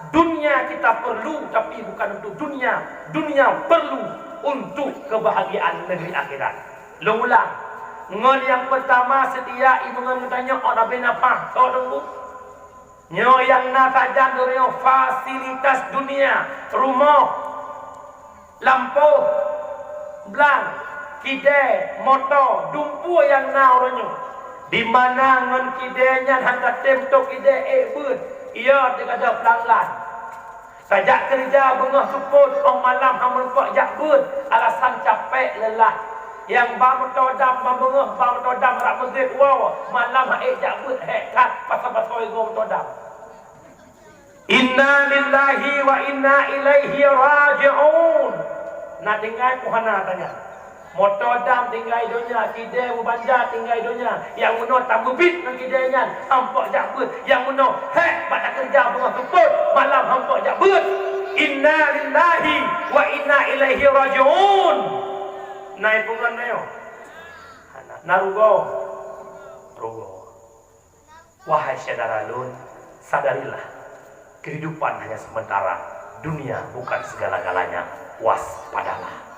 Dunia kita perlu, tapi bukan untuk dunia. Dunia perlu untuk kebahagiaan negeri akhirat. Lôn ulang, ngon nyang peurtama seutia imeungon geutanyoe ôt abéh nafah, soe teungku? Nyoe nyang na sajan uroe nyoe fasilitas dunia, rumoh, lampôh, blang, kidée, moto, dumpeue nyang na uroe nyoe. Di mana ngon kidée nyan hana tem tôb kidée ék beuet, ie teugadôh pelan-pelan. Tajak keureuja beungoh seupôt, óh malam hana meurumpok jak beuet, alasan capék, leulah. Nyang ba moto dam ban beungoh ba moto dam rab meugét woe, malam han ék jak beuet, hék that pasoe-pasoe igoe moto dam. Inna lillahi wa inna ilaihi raji'un. Na tinggai peue hana tanyan. Moto dam tinggai donya, kidée mubanja tinggai donya. Nyang meunoe tameubiet ngon kidée nyan, han pok jak beuet. Nyang meunoe hék bak takeureuja beungoh seupôt, malam han pok jak beuet. Inna lillahi wa inna ilaihi raji'un. Na peue ngon nyoe? Hana, na rugoe. Rugoe. Wahai syedara lôn, sadarilah, kehidupan hanya sementara, dunia bukan segala-galanya, waspadalah.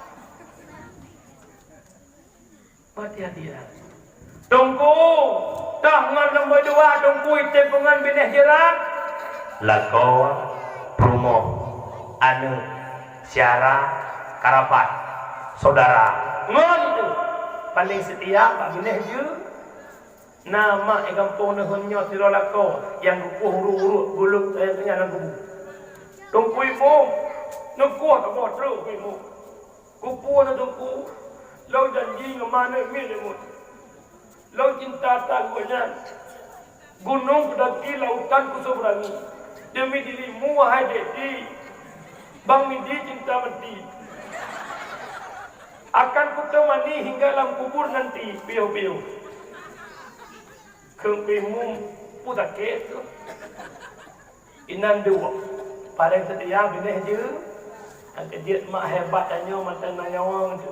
Hati-hatilah. Teungku, toh ngon nombor dua, Teungku, item peue ngon binéh jeurat? Lakoe, peurumoh, aneuëk, syedara, karabat, saudara. Ngon itu, paléng seutia bak binéh jeurat. Na mak di gampông neuheun nyoe sidroe lakoe nyang geukueh ureuëng-ureuëng buleuek, eh, nyan lam kubu. Teungku Imum, neukueh kamoe trok Teungku Imum. Kupeue na Teungku, lôn janji ngon ma neuek miet lé meuet. Lôn cinta that gobnyan. Gunong kudaki, lautan kuseberangi. Demi dirimu, wahai Dek Di, Bang Midi cinta mati. Akan kutemani hingga lam kubur nanti, piôh-piôh. Kheun Teungku Imum, peue sakét tu. Inan duek, paléng seutia binéh jeurat. Nyang keujeuet mak hebat tanyoe mantong na nyawöng tu.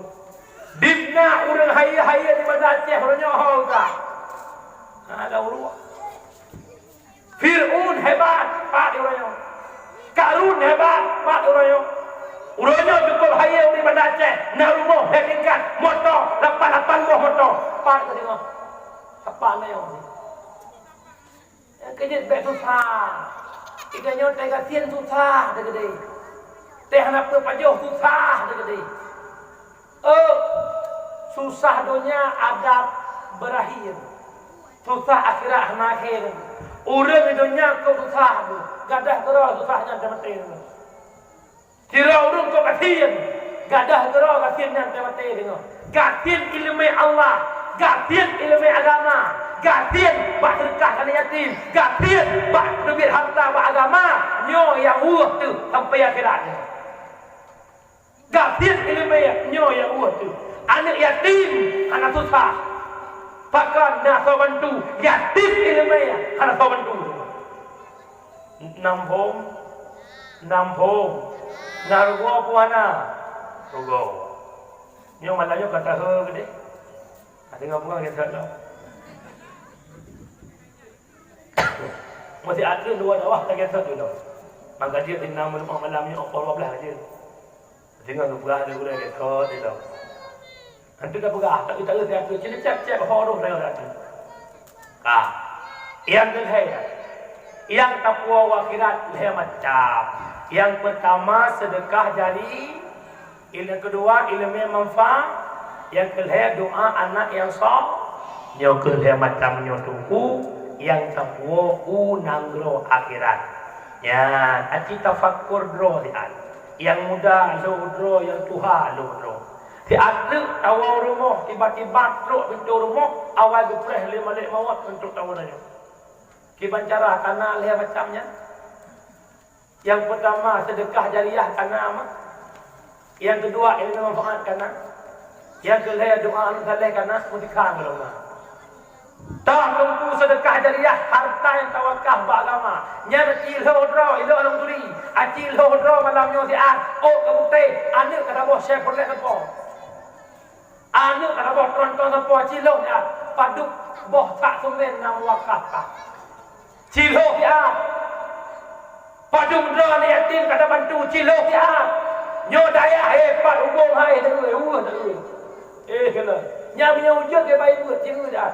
Dimna ureuëng hayeue-hayeue di Banda Aceh uroe nyoe ho ka. Hana ureuëng. Fir'aun hebat, pat di uroe nyoe. Karun hebat, pat di uroe nyoe. Uroe nyoe cukup hayeue di Banda Aceh, na rumoh lhée tingkat, moto lapan-lapan boh moto, pat di uroe nyoe. Apa na nyoe? Nyang keujeuet bék susah. Geutanyoe teugasien susah teukeudeh. Teuh hana peupajoh susah teukeudeh. Oh, susah donya adat beurakhé. Susah akhirat hana akhé. Ureuëng di donya kok susah, gadah keudroe susah nyan teumaté. Sidroe ureuëng kok gasien, Gadôh keudroe gasien nyan teumaté deungoe. Gasien ileumèe Allah, gasien ileumèe agama, gasien bak seudeukah keu aneuk yatim, gasien bak peuteubiet hareuta bak agama, nyoe nyang weueh teuh sampoe akhirat nyoe. Gasien ileumèe nyoe nyang weueh teuh. Aneuk yatim hana susah. Pakon na soe bantu, yatim ileumèe hana soe bantu. Nam phom, nam phom. Na rugoe peue hana? Rugoe. Nyoe malam nyoe ka tahe keudéh. Ka teungoh peugah lagèe that lom. Meusiat lôn dua dawah lagèe that lom. Maka jeuet inong meunyoe malam nyoe pukul dua belas jeuet. Teungoh neupeugah lé ureueng lagèe that lom. Hantu tapeugah, tapi tak reuet siat lôn. Cit cep-cep ho roh lagèe that. Ka. Nyang keulhèe, nyang tapuwoe u akhirat lhèe macam. Nyang peutama seudeukah jari, nyang keudua ileumèe manfaat, nyang keulhèe doa aneuk nyang so-, nyoe keuh lhèe macam nyoe teungku nyang tapuwoe u nanggroe akhirat. Nyan, aci tafakur droe siat. Nyang muda lhôh droe, nyang tuha lhôh droe. Siat treuk tawoe u rumoh, tiba-tiba trok pintoe rumoh, awai geupreh lé malèk mawöt untuk tawoe nyoe. Kiban cara kana lhèe macam nyan. Nyang peutama seudeukah jariah kana mah. Nyang keudua ileumèe manfaat kana. Nyang keulhèe doa aneuk saleh kana, meutikha golom na. Toh teungku seudeukah jariah harta nyang tawakaf bak agama. Nyan aci lhôh droe, ilôn lôn turi. Aci lhôh droe malam nyoe siat, ôk ka putéh, aneuk ka taboh Chevrolet sapo. Aneuk ka taboh tronton sapo, aci lhôh siat. Padub boh sak seumén na muwakaf ka. Cilhoh siat. Padum droe aneuk yatim ka tabantu, cilhoh siat. Nyoe dayah, eh, pat ubông hai, deuh, uh, deuh. Eh, keunoe. Nyang meunyoe ujeut dia bayi buet, cilhoh siat.